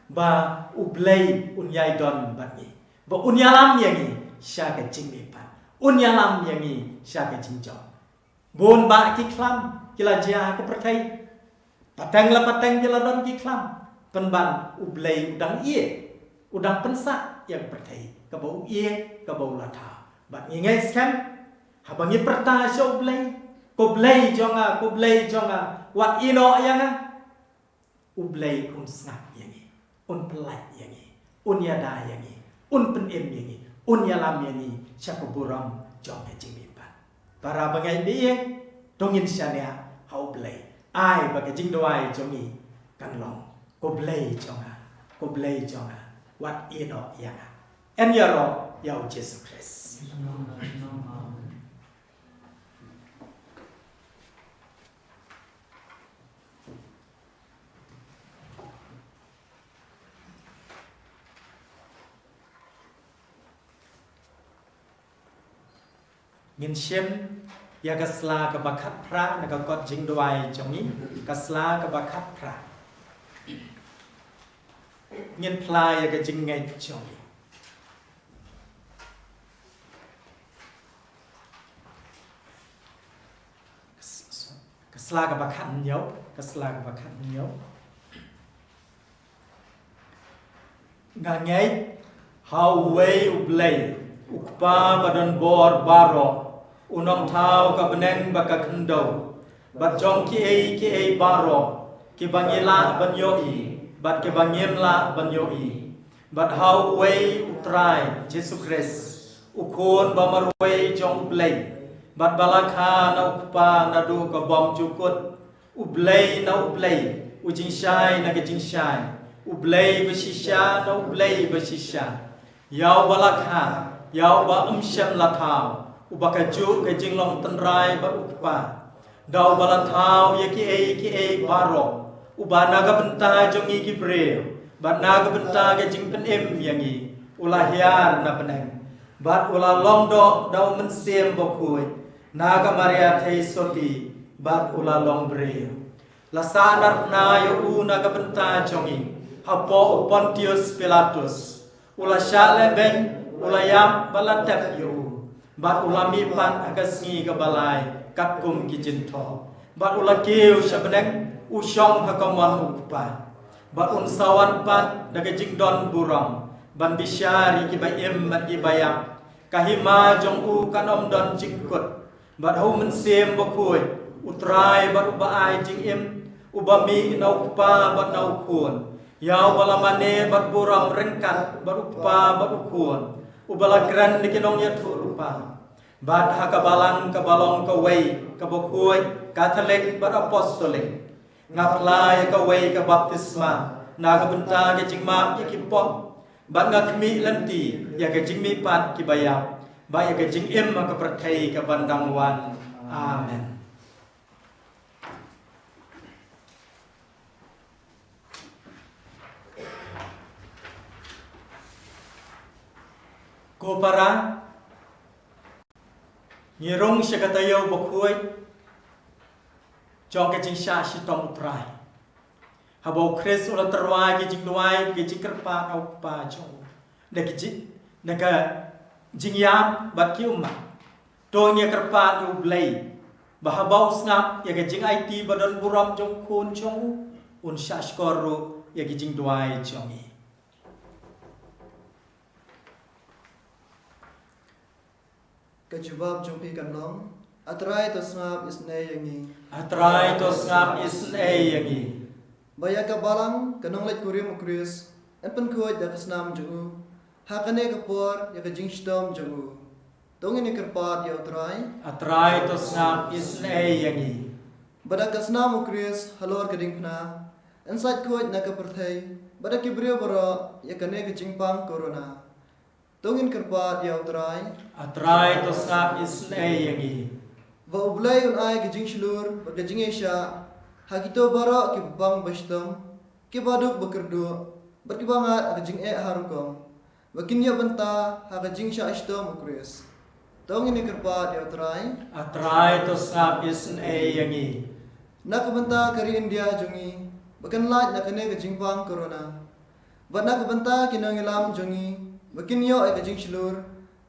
ba U Blei un ïai don bad ngi, ba un ïalam ïa ngi sha ka jingmihpat, un ïalam ïa ngi sha ka jingjop. Bun bah ki khlam ki la jia ha ka pyrthei. Pateng la pateng ki la don ki khlam. Pynban U Blei u dang ïeh, u dang pynsah ïa ka pyrthei kaba u ïeh, kaba u la thaw. Bad ngi ngeit skhem, haba ngi pyrta sha U Blei, ko Blei jong nga, ko Blei jong nga, wat ïehnoh ïa nga, U Blei un sngap ïa ngi, un pyllait ïa ngi, un ïada ïa ngi, un pynim ïa ngi, un ïalam ïa ngi sha ka burom jong ka jingmihpat. Para bangeit ba ïeit, to ngin shaniah ha U Blei. Ai ba ka jingduwai jong ngi kan long, ko Blei jong nga, ko Blei jong nga, wat ïehnoh ïa nga. Yn ïaroh ïa U Jisu Khrist. Ngin shim ïa ka sla kaba khatphra na ka kot jingduwai jong ngi, ka sla kaba khatphra. Ngin phla ïa ka jingngeit jong ngi. Ka sla kaba khathynñiew, ka sla kaba khathynñiew. Nga ngeit ha uwei U Blei, U Kpa ba don bor baroh, U Nongthaw ka bneng bad ka khyndew, bad jong kiei kiei baroh, kiba ngi lah ban ïohi bad kiba ngim lah ban ïohi. Bad ha uwei U Trai Jisu Khrist, U Khun ba marwei jong U Blei, bad ba la kha na U Kpa naduh ka bymjukut, U Blei na U Blei, U Jingshai na ka jingshai, U Blei ba shisha na U Blei ba shisha. Ïa uba la kha, ïa uba ym shym la thaw, uba kajuh ka jinglong tynrai bad U Kpa. Da uba la thaw ïa kiei kiei baroh, uba na ka bynta jong ngi ki briew bad na ka bynta ka jingpynim ïa ngi u la hiar na bneng, bad u la long doh da U Mynsiem Bakhuid na ka Maria Theisotti, bad u la long briew. La sahnarphna ïa u na ka bynta jong ngi hapoh u Pontius Pilatus. U la shah lehbeiñ, u la ïap bad la tep ïa u, bad u la mihpat ha ka sngi kaba lai katkum ki jingthoh, bad u la kiew sha bneng, u shong ha ka mon U Kpa. Bad un sa wan pat da ka jingdon burom ban bishar ïa kiba im bad kiba ïap. Ka hima jong u kan ym don jingkut. Bad ha U Mynsiem Bakhuid, U Trai bad uba ai jingim, uba mih na U Kpa bad na U Khun, ïa uba la mane bad burom ryngkat bad U Kpa bad U Khun, uba la kren da ki nongïathuhlypa. Bad ha ka balang kaba long kawei kaba khuid, Katholik bad Apostolik, nga phla ïa kawei ka baptisma na ka bynta ka jingmap ïa ki pop, bad nga khmih lynti ïa ka jingmihpat kiba ïap, bad ïa ka jingim ha ka pyrthei kaban dang wan. Amen. Ko para, ngi rung sha ka taïew bakhuid jong ka jingshah shitom U Trai, haba U Khrist u la tyrwa ki jingduwai, ki jingkyrpad ha U Kpa jong u, da ki jing, da ka jingïap bad ki ummat. To ngin ïa kyrpad ïa U Blei ba haba u sngap ïa ka jingaiti ba don burom jong u Khun jong u, un shahshkor ruh ïa ki jingduwai jong ngi. Ka jubab jong phi kan long: A Trai, to sngap isynei ïa ngi. A Trai, to sngap isynei ïa ngi. Ba ïa ka balang ka nongleit kurim U Khrist yn pynkhuid da ka snam jong u ha kane ka por ïa ka jingshitom jong u. To ngin ïa kyrpad ïa U Trai. A Trai, to sngap isynei ïa ngi. Ba da ka snam U Khrist halor ka diengphna yn sait khuid na ka pyrthei, ba da ki briew baroh ïa kane ka jingpang corona. To ngin kyrpad ïa U Trai. A Trai, to sngap isynei ïa ngi. Ba U Blei un ai ka jingshlur bad ka jingïaishah ha kito baroh kiba pang ba shitom, kiba duk ba kyrduh bad kiba ngat ha ka jingeh ha rukom, ba kin ïoh bynta ha ka jingshah shitom U Khrist. To ngin ïa kyrpad ïa U Trai. A Trai, to sngap isynei ïa ngi. Na ka bynta ka ri India jong ngi ba kan lait na kane ka jingpang corona, bad na ka bynta ki nongïalam jong ngi ba kin ïoh ïa ka jingshlur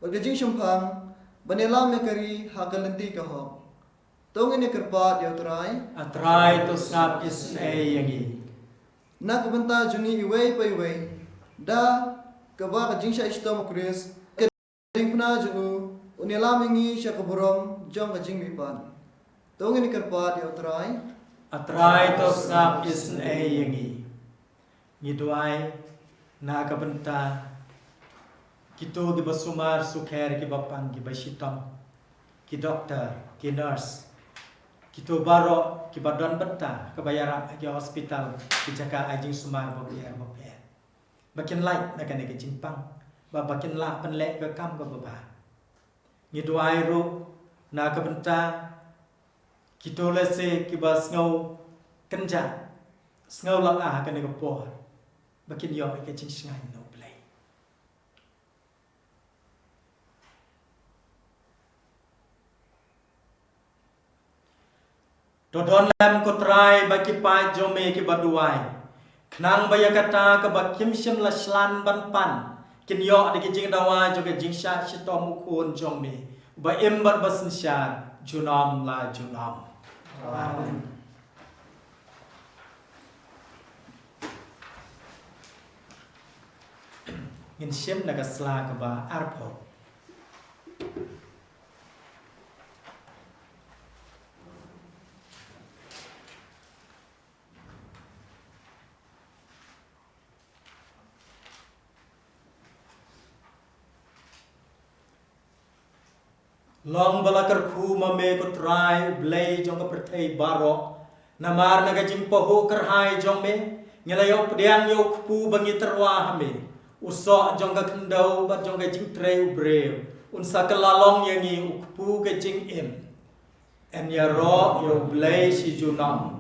bad ka jingshemphang ban ïalam ïa ka ri ha ka lynti ka hok. To ngin ïa kyrpad ïa U Trai. A Trai, to sngap isynei ïa ngi. Na ka bynta jong ngi iwei pa iwei, da kaba ka jingshah shitom U Khrist, ka diengphna jong u, un ïalam ïa ngi sha ka burom jong ka jingmihpat. To ngin ïa kyrpad ïa U Trai. A Trai, to sngap isynei ïa ngi. Ngi duwai na ka bynta kito kiba sumar sukher, kiba pang, kiba shitom, ki doktor, ki nurse, kito baroh kiba don bynta kaba ïarap ha ki hospital, ki jaka ai jingsumar bapher bapher, ba kin lait na kane ka jingpang, ba, ba kin lah ban leh ka kam kaba bha. Ngi duwai ruh na ka bynta kito lehse kiba sngew kynjah, sngew lynga ha kane ka por, ba kin ïoh ïa ka jingshngaiñ na U Blei. To don lem, ko Trai, bad ki paid jong me kiba duwai, khnang ba ïa kata kaba kim shym la shlan ban pan kin ïoh da ki jingdawa jong ka jingshah shitom U Khun jong me, uba im bad ba synshar junom la junom. Amen. Ngin shim na ka sla kaba arphew. Long ba la kyrkhu ma me, ko Trai, U Blei jong ka pyrthei baroh. Namar na ka jingpahuh kyrhai jong me, ngi la ïoh pdiang ïa u kpu ba ngi tyrwa ha me, u soh jong ka khyndew bad jong ka jingtrei u briew. Un sa kylla long ïa ngi u kpu ka jingim. Yn ïaroh ïa U Blei shi junom.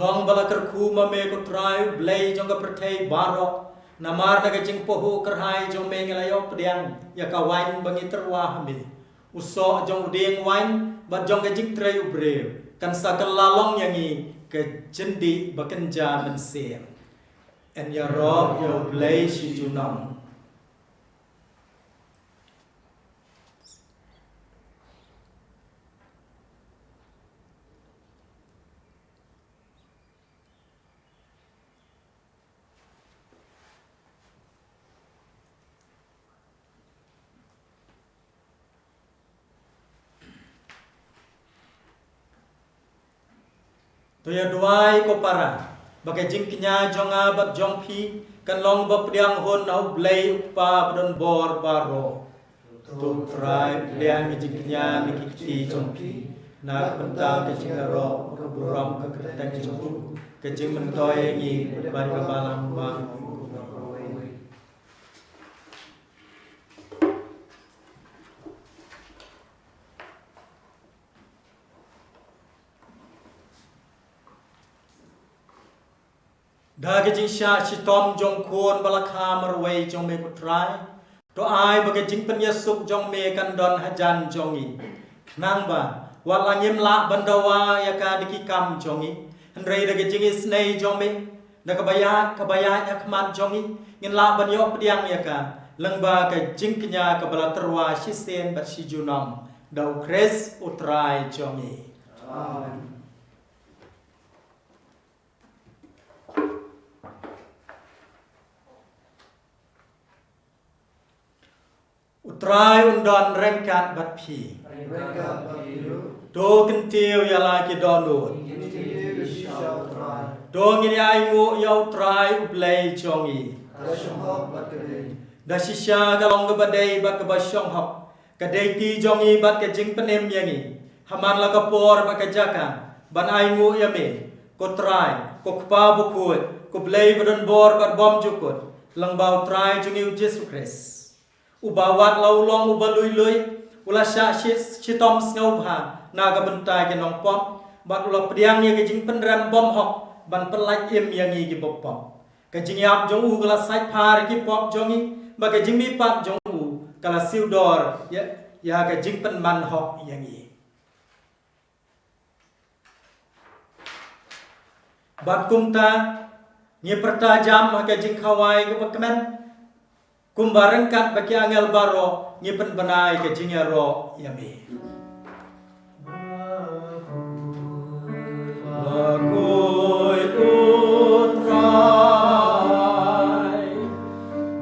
Long ba la kyrkhu ma me, ko Trai, U Blei jong ka pyrthei baroh. Namar na ka jingpahuh kyrhai jong me ngi la ïoh pdiang ïa ka wain ba ngi tyrwa ha me, u soh jong u dieng wain bad jong ka jingtrei u briew, kan sa kylla long ïa ngi ka jyndih ba kynja mynsiem. Yn ïaroh ïa U Blei shi junom. To ïa duwai, ko para, ba ka jingkñia jong nga bad jong phi kan long ba pdiang hun na U Blei U Kpa ba don bor baroh. To Trai, pdiang ka jingkñia na ki kti jong phi, na ka bynta ka jingïaroh, ka burom, ka kyrteng jong u, ka jingmyntoi ïa ngi bad ka balang ba. Da ka jingshah shitom jong u Khun ba la kha marwei jong me, ko Trai, To ai ba ka jingpynïasuk jong me kan don hajan jong ngi. Khnang ba wat la ngim lah ban dawa ïa ka da ki kam jong ngi, hynrei da ka jingisynei jong me, da kaba ïaid, kaba ïaid ha khmat jong ngi, ngin lah ban ïoh pdiang ïa ka lyngba ka jingkñia kaba la tyrwa shisien bad shi junom, da U Khrist U Trai jong ngi. Amen. U Trai un don ryngkat bad phi. Ryngkat bad phi ruh. To kyntiew ïa la ki dohnud. Kyntiew ïa U Trai. To ngin ïa ainguh ïa U Trai U Blei jong ngi. Ka shong hok bad ka dei. Da shisha ka long kaba dei bad kaba shong hok, ka dei ti jong ngi bad ka jingpynim ïa ngi. Ha man la ka por bad ka jaka ban ainguh ïa me, ko Trai, ko Kpa bakhuid, ko Blei badonbor bad bymjukut, lyngba U Trai jong ngi U Jisu Khrist. Uba wat la u long uba lui lui, u la shah shi-, shitom sngewbha na ka bynta ki nongpop, bad u la pdiang ïa ka jingpynrem bymhok ban pyllait im ïa ngi kiba pop. Ka jingïap jong u ka la sait phar ïa ki pop jong ngi, bad ka jingmihpat jong u ka la siew dor ïa, ïa ka jingpynman hok ïa ngi. Bad kumta, ngi pyrta jam ha ka jingkhawai kaba kmen, kumba ryngkat bad ki angel baroh, ngi pynbna ïa ka jingïaroh ïa me. Bakhuid U Trai,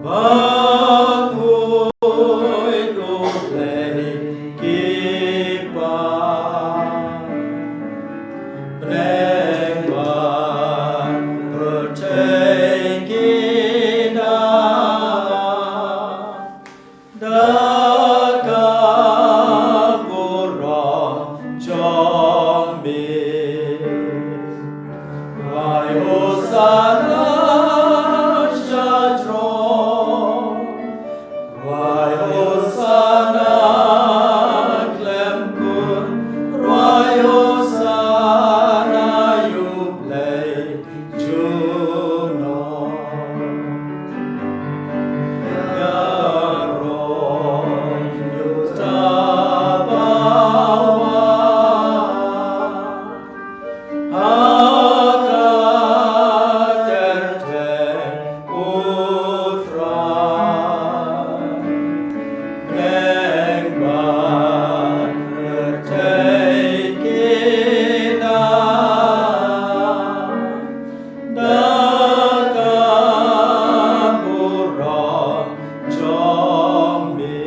bakhuid U Blei ki Kpa. Bneng bad pyrthei ki da, da ka burom jong me. Khwai Hosana sha jrong. Khwai Hosana khlem kut. Khwai Hosana ïa U Blei junom. Ïaroh ïa uta ba wan ha ka kyrteng U Trai. Bneng bad pyrthei ki da, da ka burom jong me.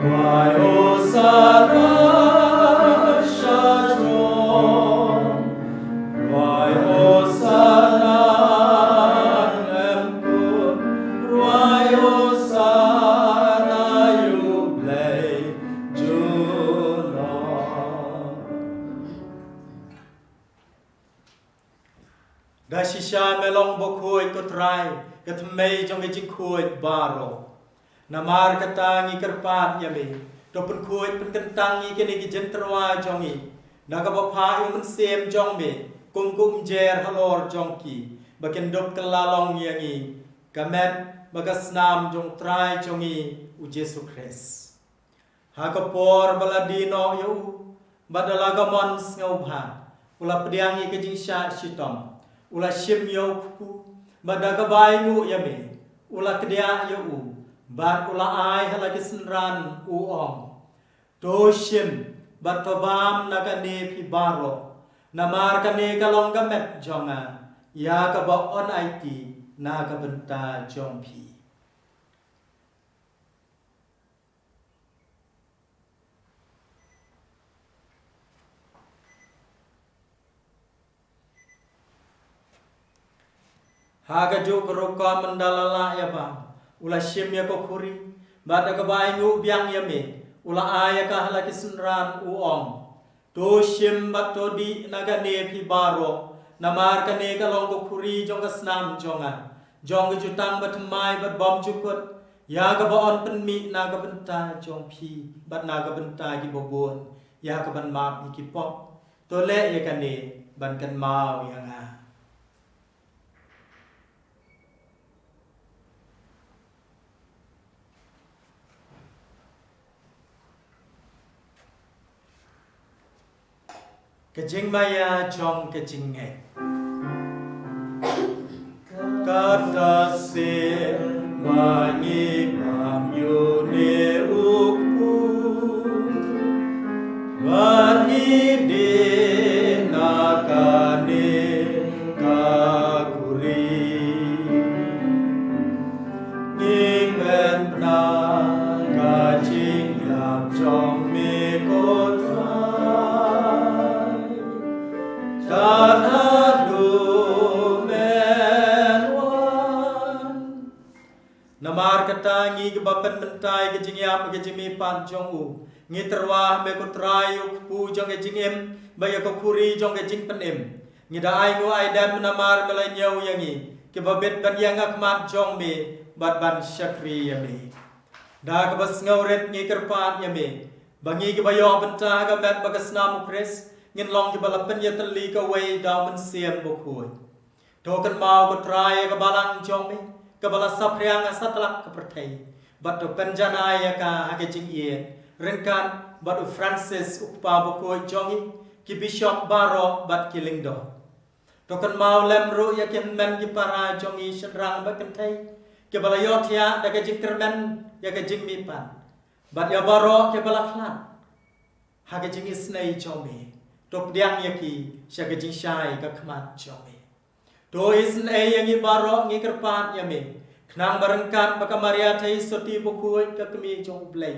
Khwai Hosana sha jrong. Khwai Hosana khlem kut. Khwai Hosana ïa U Blei junom. Da shisha me long bakhuid ko Trai, ka thymmei jong ka jingkhuid baroh. Namar kata ngi kyrpad ïa me, to pynkhuid pynkyntang ïa kine ki jingtyrwa jong ngi, da kaba phah ïa u Mynsiem jong me kum ka umjer halor jong ki, ba kin dup kylla long ïa ngi ka met bad ka snam jong U Trai jong ngi U Jisu Khrist. Ha ka por ba la die noh ïa u, bad da la ka mon sngewbha, u la pdiang ïa ka jingshah shitom, u la shim ïa u kpu, bad da kaba ainguh ïa me, u la kdiah ïa u, bad u la ai ha la ki synran u ong, to shim, bad to bam na kane phi baroh, namar kane ka long ka met jong nga, ïa kaba yn aiti na ka bynta jong phi. Ha kajuh ka rukom ynda la lah ïa bam, u la shim ïa ka khuri, bad da kaba ainguh biang ïa me, u la ai ïa ka ha la ki synran u ong, to shim bad to dih na kane phi baroh, namar kane ka long ka khuri jong ka snam jong nga, jong ka jutang bathymmai bad bymjukut, ïa kaba yn pynmih na ka bynta jong phi, bad na ka bynta kiba bun, ïa kaban map ïa ki pop. To leh ïa kane ban kynmaw ïa nga. Ka jingmaïa jong ka jingngeit. Kata sien ma ngi bam ïa une u kpu, ba ngi die na kane ka khuri. Ngi pynbna ka jingïap jong me ko Trai. Tad haduh men wan. Namar kata ngi kiba pynmynta ïa ka jingïap ka jingmihpat jong u, ngi tyrwa ha me ko Trai ïa u kpu jong ka jingim bad ïa ka khuri jong ka jingpynim. Ngi da ai nguh ai dem namar me la ñiew ïa ngi kiba bit ban ïeng ha khmat jong me bad ban shakri ïa me. Da kaba sngewrit ngi kyrpad ïa me ba ngi kiba ïoh bynta ha ka met bad ka snam u Khrist ngin long kiba la pynïatylli kawei da u Mynsiem Bakhuid. To kynmaw ko Trai ïa ka balang jong me kaba la saphriang ha satlak ka pyrthei, bad to pynjanai ïa ka ha ka jingïeit ryngkat bad u Francis u Kpa Bakhuid jong ngi, ki bishop baroh bad ki lyngdoh. To kynmaw lem ruh ïa ki hynmen ki para jong ngi shynrang bad kynthei kiba la ïohthiah da ka jingkyrmen ïa ka jingmihpat, bad ïa baroh kiba la khlad ha ka jingisynei jong me. To pdiang ïa ki sha ka jingshai ka khmat jong me. To isynei ïa ngi baroh ngi kyrpad ïa me, khnang ba ryngkat bad ka Maria Theisotti Bakhuid ka kmie jong u Blei,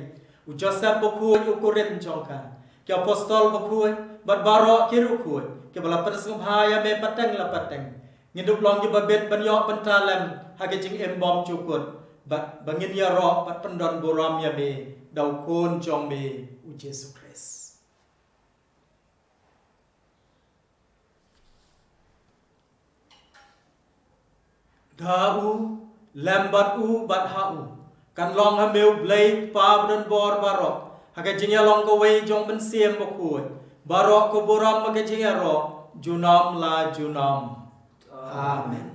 u Joseph Bakhuid u kurim jong ka, ki apostol bakhuid bad baroh ki riewkhuid kiba la pynsngewbha ïa me pateng la pateng, ngin dup long kiba bit ban ïoh bynta lem ha ka jingim bymjukut, bad ba ngin ïaroh bad pyndon burom ïa me da u Khun jong me u Jisu Khrist. Da u, lem bad u, bad ha u, kan long ha me u Blei Kpa badonbor baroh, ha ka jingïalong kawei jong u Mynsiem Bakhuid, baroh ka burom bad ka jingïaroh junom la junom. Amen.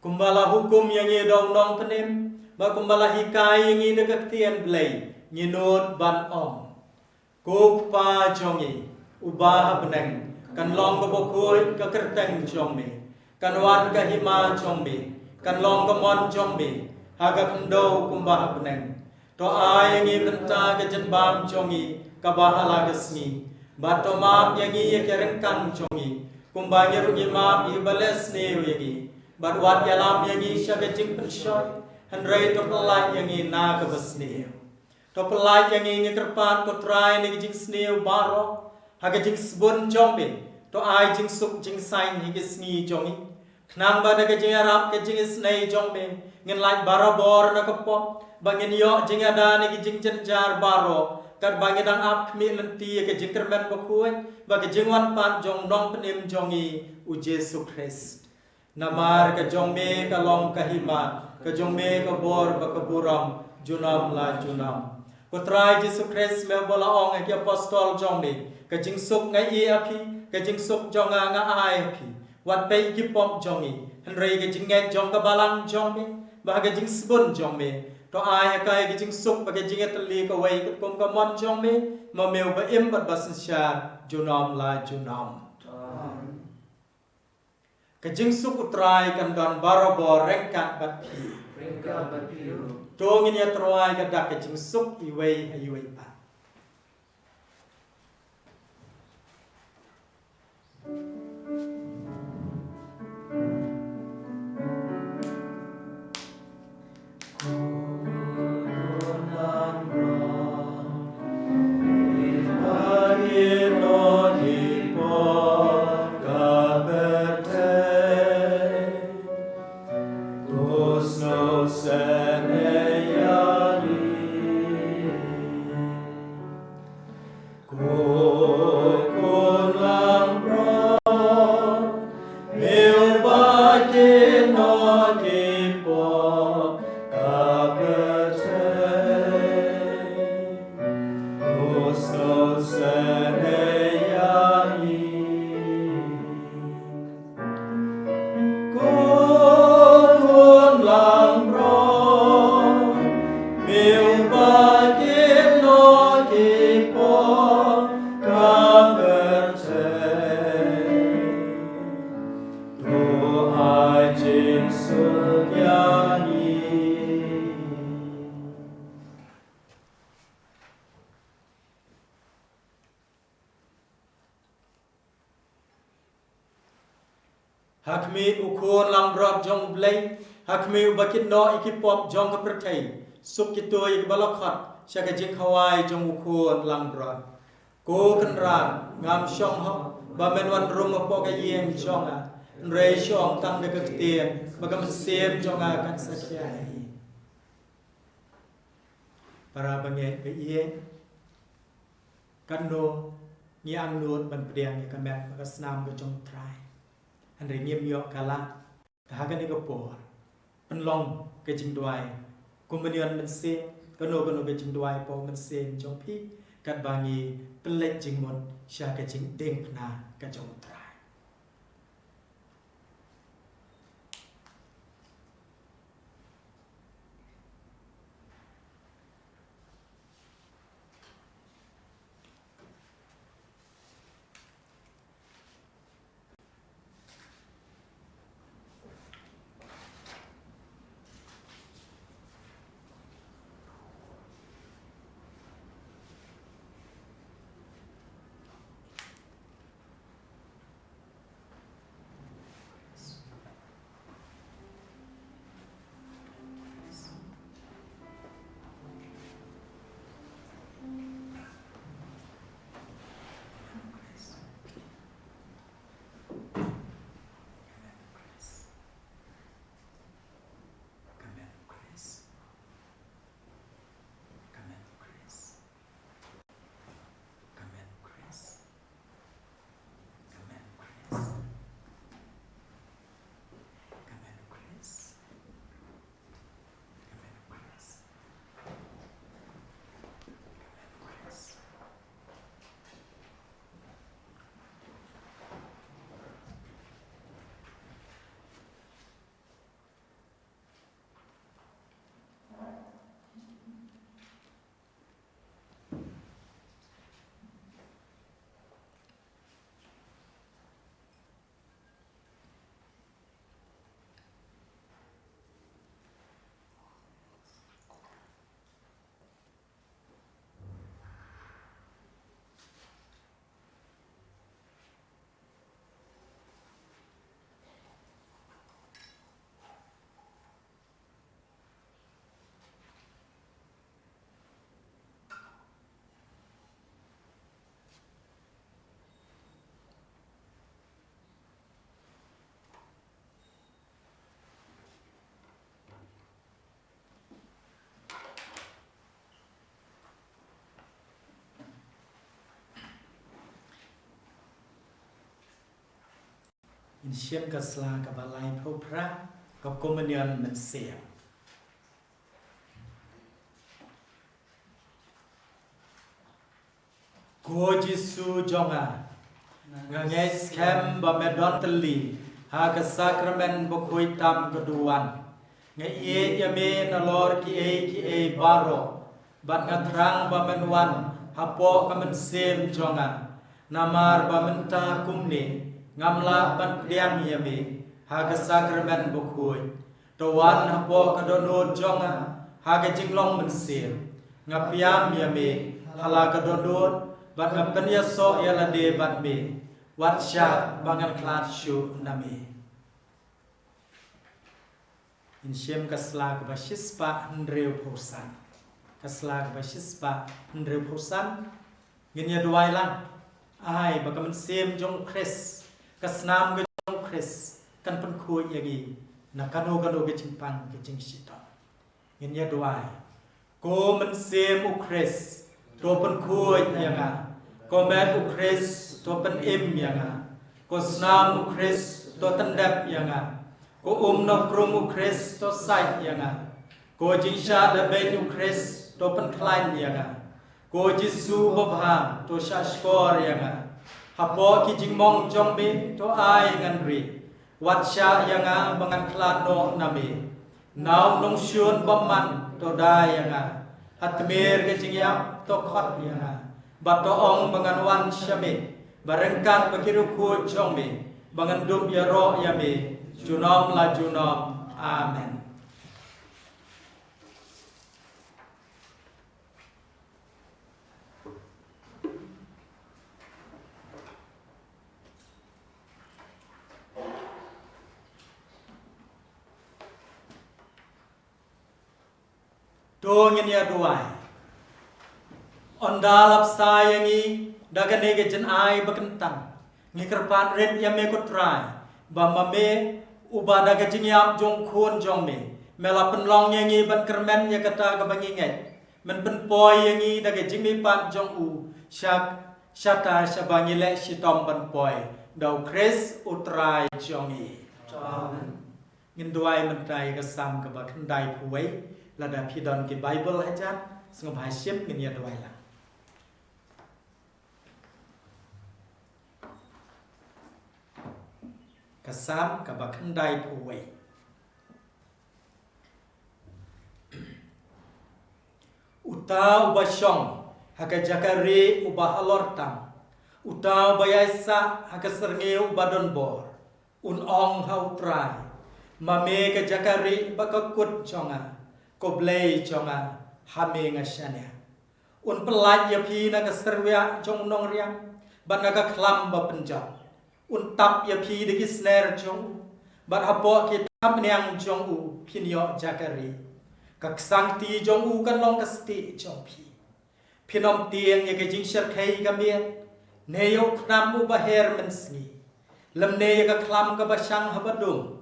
Kumba la hukum ïa ngi da u Nongpynim, bad kumba la hikai ïa ngi da ka ktien Blei, ngi nud ban ong: Ko Kpa jong ngi uba ha bneng, kan long kaba khuid ka kyrteng jong me, kan wan ka hima jong me, kan long ka mon jong me ha ka khyndew kumba ha bneng. To ai ïa ngi mynta ka jingbam jong ngi kaba ha la ka sngi, bad to map ïa ngi ïa ki ryngkang jong ngi, kumba ngi ruh ngi map ïa kiba leh sniew ïa ngi. Bad wat ïalam ïa ngi sha ka jingpynshoi, hynrei to pyllait ïa ngi na kaba sniew. To pyllait ïa ngi, ngi kyrpad ko Trai, na ki jingsniew baroh ha ka jingsbun jong me. To ai jingsuk jingsaiñ ha ki sngi jong ngi, khnang ba da ka jingïarap ka jingisynei jong me ngin lait barabor na ka pop, ba ngin ïoh jingïada na ki jingjynjar baroh, katba ngi dang ap khmih lynti ïa ka jingkyrmen bakhuid bad ka jingwan pat jong u Nongpynim jong ngi u Jisu Khrist. Namar ka jong me ka long ka hima, ka jong me ka bor bad ka burom junom la junom. Ko Trai Jisu Khrist, me ba la ong ha ki apostol jong me: Ka jingsuk nga ïeh ha phi, ka jingsuk jong nga nga ai ha phi. Wat peit ki pop jong ngi, hynrei ka jingngeit jong ka balang jong me, bad ha ka jingsbun jong me to ai ha ka ïa ka jingsuk bad ka jingïatylli kawei katkum ka mon jong me, ma me uba im bad ba synshar junom la junom. Amen. Ka jingsuk u Trai kan don barabor ryngkat bad phi. Ryngkat bad phi ruh. To ngin ïa tyrwa ïa ka dak ka jingsuk iwei ha iwei pat. Ha khmih u Khun langbrot jong U Blei, ha khmih uba kit noh ïa ki pop jong ka pyrthei, suk kito ïa kiba la khot sha ka jingkhawai jong u Khun langbrot. Ko Kynrad, ngam shong hok ba men wan rung hapoh ka ïing jong nga, hynrei shu ong tang da ka ktien ba ka mynsiem jong nga kan sa khia hi. Para bangeit ba ïeit, katno ngi angnud ban pdiang ïa ka met bad ka snam ka jong U Trai. Hynrei ngim ïoh ka lad. Te ha kane ka por, pynlong ka jingduwai Komunion Mynsiem, kano kano ka jingduwai hapoh mynsiem jong phi, katba ngi pynleit jingmut sha ka jingdiengphna ka jong U Trai. Ngin shim ka sla kaba laiphew phra, ka Komunion Mynsiem. Ko Jisu jong nga, nga ngeit skhem ba me don tylli ha ka Sakramen bakhuid tam ka duwan. Nga ïeit ïa me nalor kiei kiei baroh, bad nga thrang ba men wan hapoh ka mynsiem jong nga. Namar ba mynta kumne ngam lah ban pdiang ïa me ha ka Sakramen bakhuid. To wan hapoh ka dohnud jong nga ha ka jinglong mynsiem. Nga pdiang ïa me ha la ka dohnud, bad nga pynïasoh ïa lade bad me, wat shah ba ngan khlad shuh na me. Ngin shim ka sla kaba shispah hynriewphew san. Ka sla kaba shispah hynriewphew san. Ngin ïa duwai lang. Ai ba ka mynsiem jong U Khrist, ka snam ka jong U Khrist, kan pynkhuid ïa ngi na kano kano ka jingpang ka jingshitom. Ngin ïa duwai. Ko Mynsiem U Khrist, to pynkhuid ïa nga. Ko met U Khrist, to pynim ïa nga. Ko snam U Khrist, to tyndep ïa nga. Ko um nongkrung U Khrist, to sait ïa nga. Ko jingshah da beiñ U Khrist, to pynkhlaiñ ïa nga. Ko Jisu babha, to shahshkor ïa nga. Hapoh ki jingmong jong me, to ai ngan ri. Wat shah ïa nga ba ngan khlad noh na me. Na u nongshun bymman, to da ïa nga. Ha tmier ka jingïap, to khot ïa nga. Bad to ong ba ngan wan sha me, ba ryngkat bad ki riewkhuid jong me, ba ngan dup ïaroh ïa me junom la junom. Amen. To ngin ïa duwai. Ynda la bsa ïa ngi da kane ka jingai ba kyntang, ngi kyrpad rit ïa me ko Trai, ba ma me uba da ka jingïap jong u Khun jong me, me la pynlong ïa ngi ban kyrmen ïa kata kaba ngi ngeit. Men pynpoi ïa ngi da ka jingmihpat jong u sha, shata shaba ngi leh shitom ban poi da u Khrist u Trai jong ngi. Amen. Ngin duwai mynta ïa ka Salm kaba khyndaiphew wei, lada phi don ki Bible hajan, sngewbha shim ngin ïa duwai lang. Ka Salm kaba khyndaiphew wei. Uta uba shong ha ka jaka rieh uba halor tam, uta uba ïaisah ha ka syrngiew uba donbor, un ong ha u Trai, ma me ka jaka rieh bad ka kut jong nga, ko Blei jong nga, ha me nga shaniah. Un pyllait ïa phi na ka syrwiah jong u nongriam, bad na ka khlam ba pynjot. Un tap ïa phi da ki sner jong u, bad hapoh ki thapniang jong u phin ïoh jaka rieh. Ka ksangkti jong u kan long ka stieh jong phi. Phin ym tieng ïa ka jingshyrkhei ka miet, ne ïa u khnam uba her mynsngi, lymne ïa ka khlam kaba shang haba dum,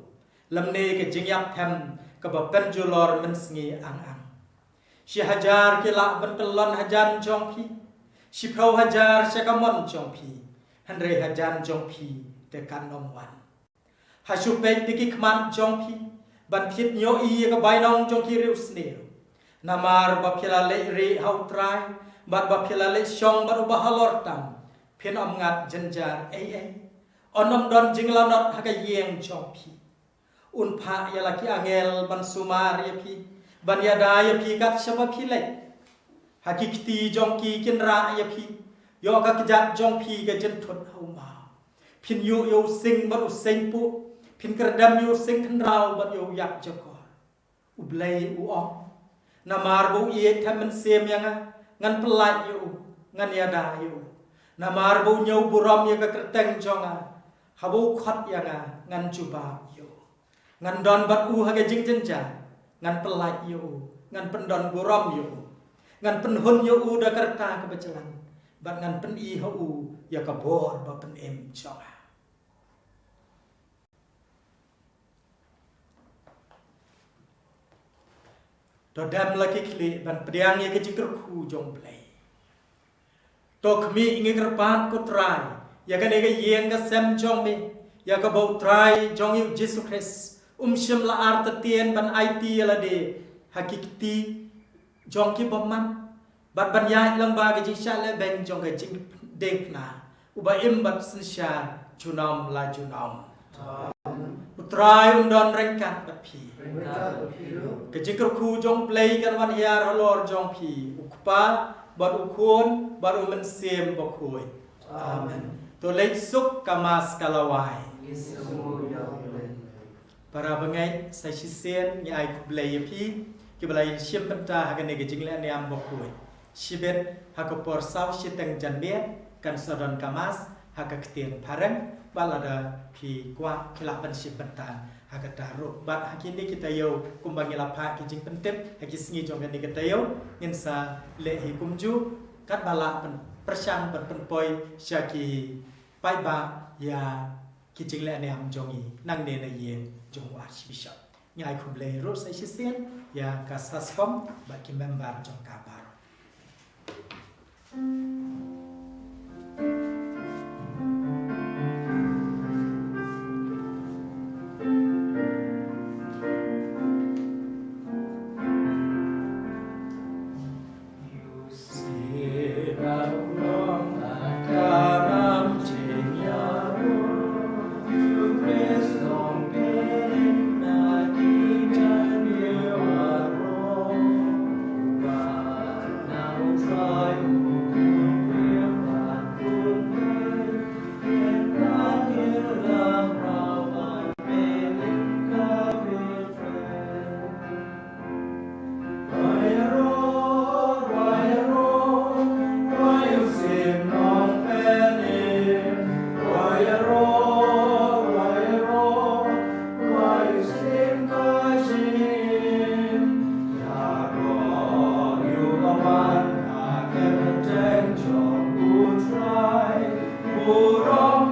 lymne ïa ka jingïapthem kaba pynjulor mynsngi ang ang. Shi hajar ki lah ban tyllon hajan jong phi, shiphew hajar sha ka mon jong phi, hynrei hajan jong phi te kan ym wan. Ha shu peit da ki khmat jong phi, ban thied ñiuh ïa ka bainong jong ki riewsniew. Namar ba phi la leit rieh ha u Trai, bad ba phi la leit shong bad uba halor tam, phin ym ngat jynjar ei ei. Un ym don jinglanot ha ka ïing jong phi. Un phah ïa la ki angel ban sumar ïa phi, ban ïada ïa phi kat shaba phi leit. Ha ki kti jong ki kin rah ïa phi, ïoh ka kjat jong phi ka jynthut ha u maw. Phin ïuh ïa u sing bad u seiñpuh, phin kyrdem ïa u sing khynraw bad ïa u ïakjakor. U Blei u ong, namar ba u ïeit ha mynsiem ïa nga, ngan pyllait ïa u, ngan ïada ïa u. Namar ba u ñiew burom ïa ka kyrteng jong nga, haba u khot ïa nga, ngan jubab ïa u. Ngan don bad u ha ka jingjynjar, ngan pyllait ïa u, ngan pyndon burom ïa u. Ngan pynhun ïa u da ka rta kaba jlan, bad ngan pyni ha u ïa ka bor ba pynim jong nga. To dem la ki khlieh ban pdiang ïa ka jingkyrkhu jong u Blei. To khmih, ngi kyrpad ko Trai, ïa kane ka ïing ka sem jong me, ïa kaba u Trai jong ngi u Jisu Khrist um shym la artatien ban aiti ïa lade ha ki kti jong ki bymman, bad ban ïaid lyngba ka jingshah lehbeiñ jong ka jingdiengphna, uba im bad synshar junom la junom. U Trai un don ryngkat bad phi. Ka jingkyrkhu jong u Blei kan wan hiar halor jong phi, u Kpa, bad u Khun, bad u Mynsiem Bakhuid. Amen. To leit suk, ka Mass ka la wai. Para bangeit, sa shisien ngi ai khublei ïa phi kiba la ïashim bynta ha kane ka jingleh niam bakhuid. Shibit ha ka por saw shiteng janmiet kan sa don ka Mass ha ka ktien phareng, bad lada phi kwah phi lah ban shim bynta ha kata ruh. Bad ha kine ki taïew kumba ngi la phah ki jingpyntip ha ki sngi jong kane ka taïew, ngin sa leh hi kumjuh, katba lah ban pyrshang ban pynpoi sha ki paidbah ïa ki jingleh niam jong ngi nangne na ïing jong u Archbishop. Ngi ai khublei ruh sa shisien ïa ka SASCOM bad ki member jong ka baroh.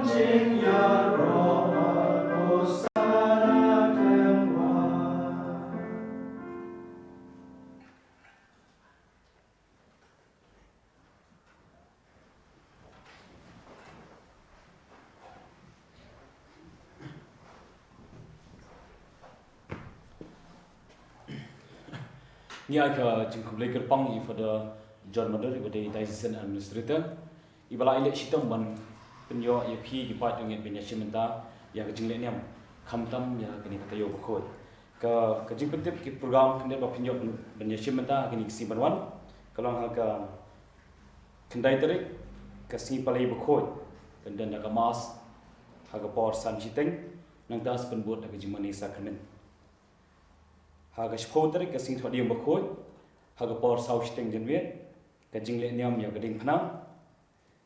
Ngi ai ka jingkhublei kyrpang ïa i Father John Madur, i ba dei Diocesan Administrator, i ba la ïaleh shitom ban pynïoh ïa phi ki paid ngi ban ïashim bynta ïa ka jingleh niam, khamtam ïa kane ka taïew bakhuid. Ka, ka jingpyntip ki program khyndiat ba phin ïoh ban ïashim bynta ha kine ki sngi ban wan ka long ha ka khyndai tarik, ka sngi Palei bakhuid, kan don da ka Mass ha ka por san shiteng, nangta sa pynbud da ka jingmane Sakramen. Ha ka shiphew tarik, ka sngi Thohdieng bakhuid, ha ka por saw shiteng janmiet, ka jingleh niam ïa ka diengphna,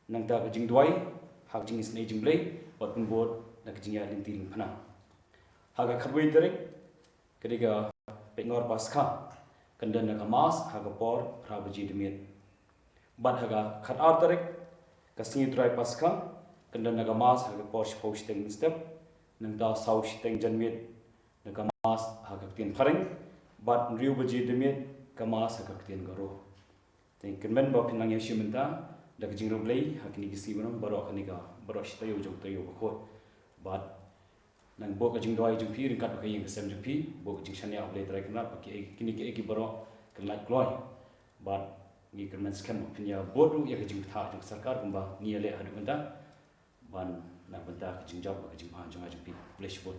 nangta ka jingduwai ha ka jingisynei jingblei, bad pynbud da ka jingïaid lynti diengphna. Ha ka khatwei tarik, ka dei ka Peitngor Paskha, kan don da ka Mass ha ka por phra baje da miet. Bad ha ka khatar tarik, ka sngi Trai Paskha, kan don da ka Mass ha ka por shiphew shiteng mynstep, nangta saw shiteng janmiet, da ka Mass ha ka ktien phareng, bad hynriew baje da miet, ka Mass ha ka ktien Garo. Te kyrmen ba phin nang ïashim bynta da ka jingriewblei ha kine ki sngi baroh, baroh kane ka, baroh shi taïew jong taïew bakhuid. Bad nang buh ka jingduwai jong phi ryngkat bad ka ïing ka sem jong phi, buh ka jingshaniah ha U Blei Trai Kynrad ba ki, kine ki, ki baroh kin lait kloi. Bad ngi kyrmen skhem ba phin ïa bud ruh ïa ka jingbthah jong ka sorkar kumba ngi ïaleh haduh mynta, ban na ka bynta ka jingjop bad ka jingbha jong nga jong phi. Khublei shibun.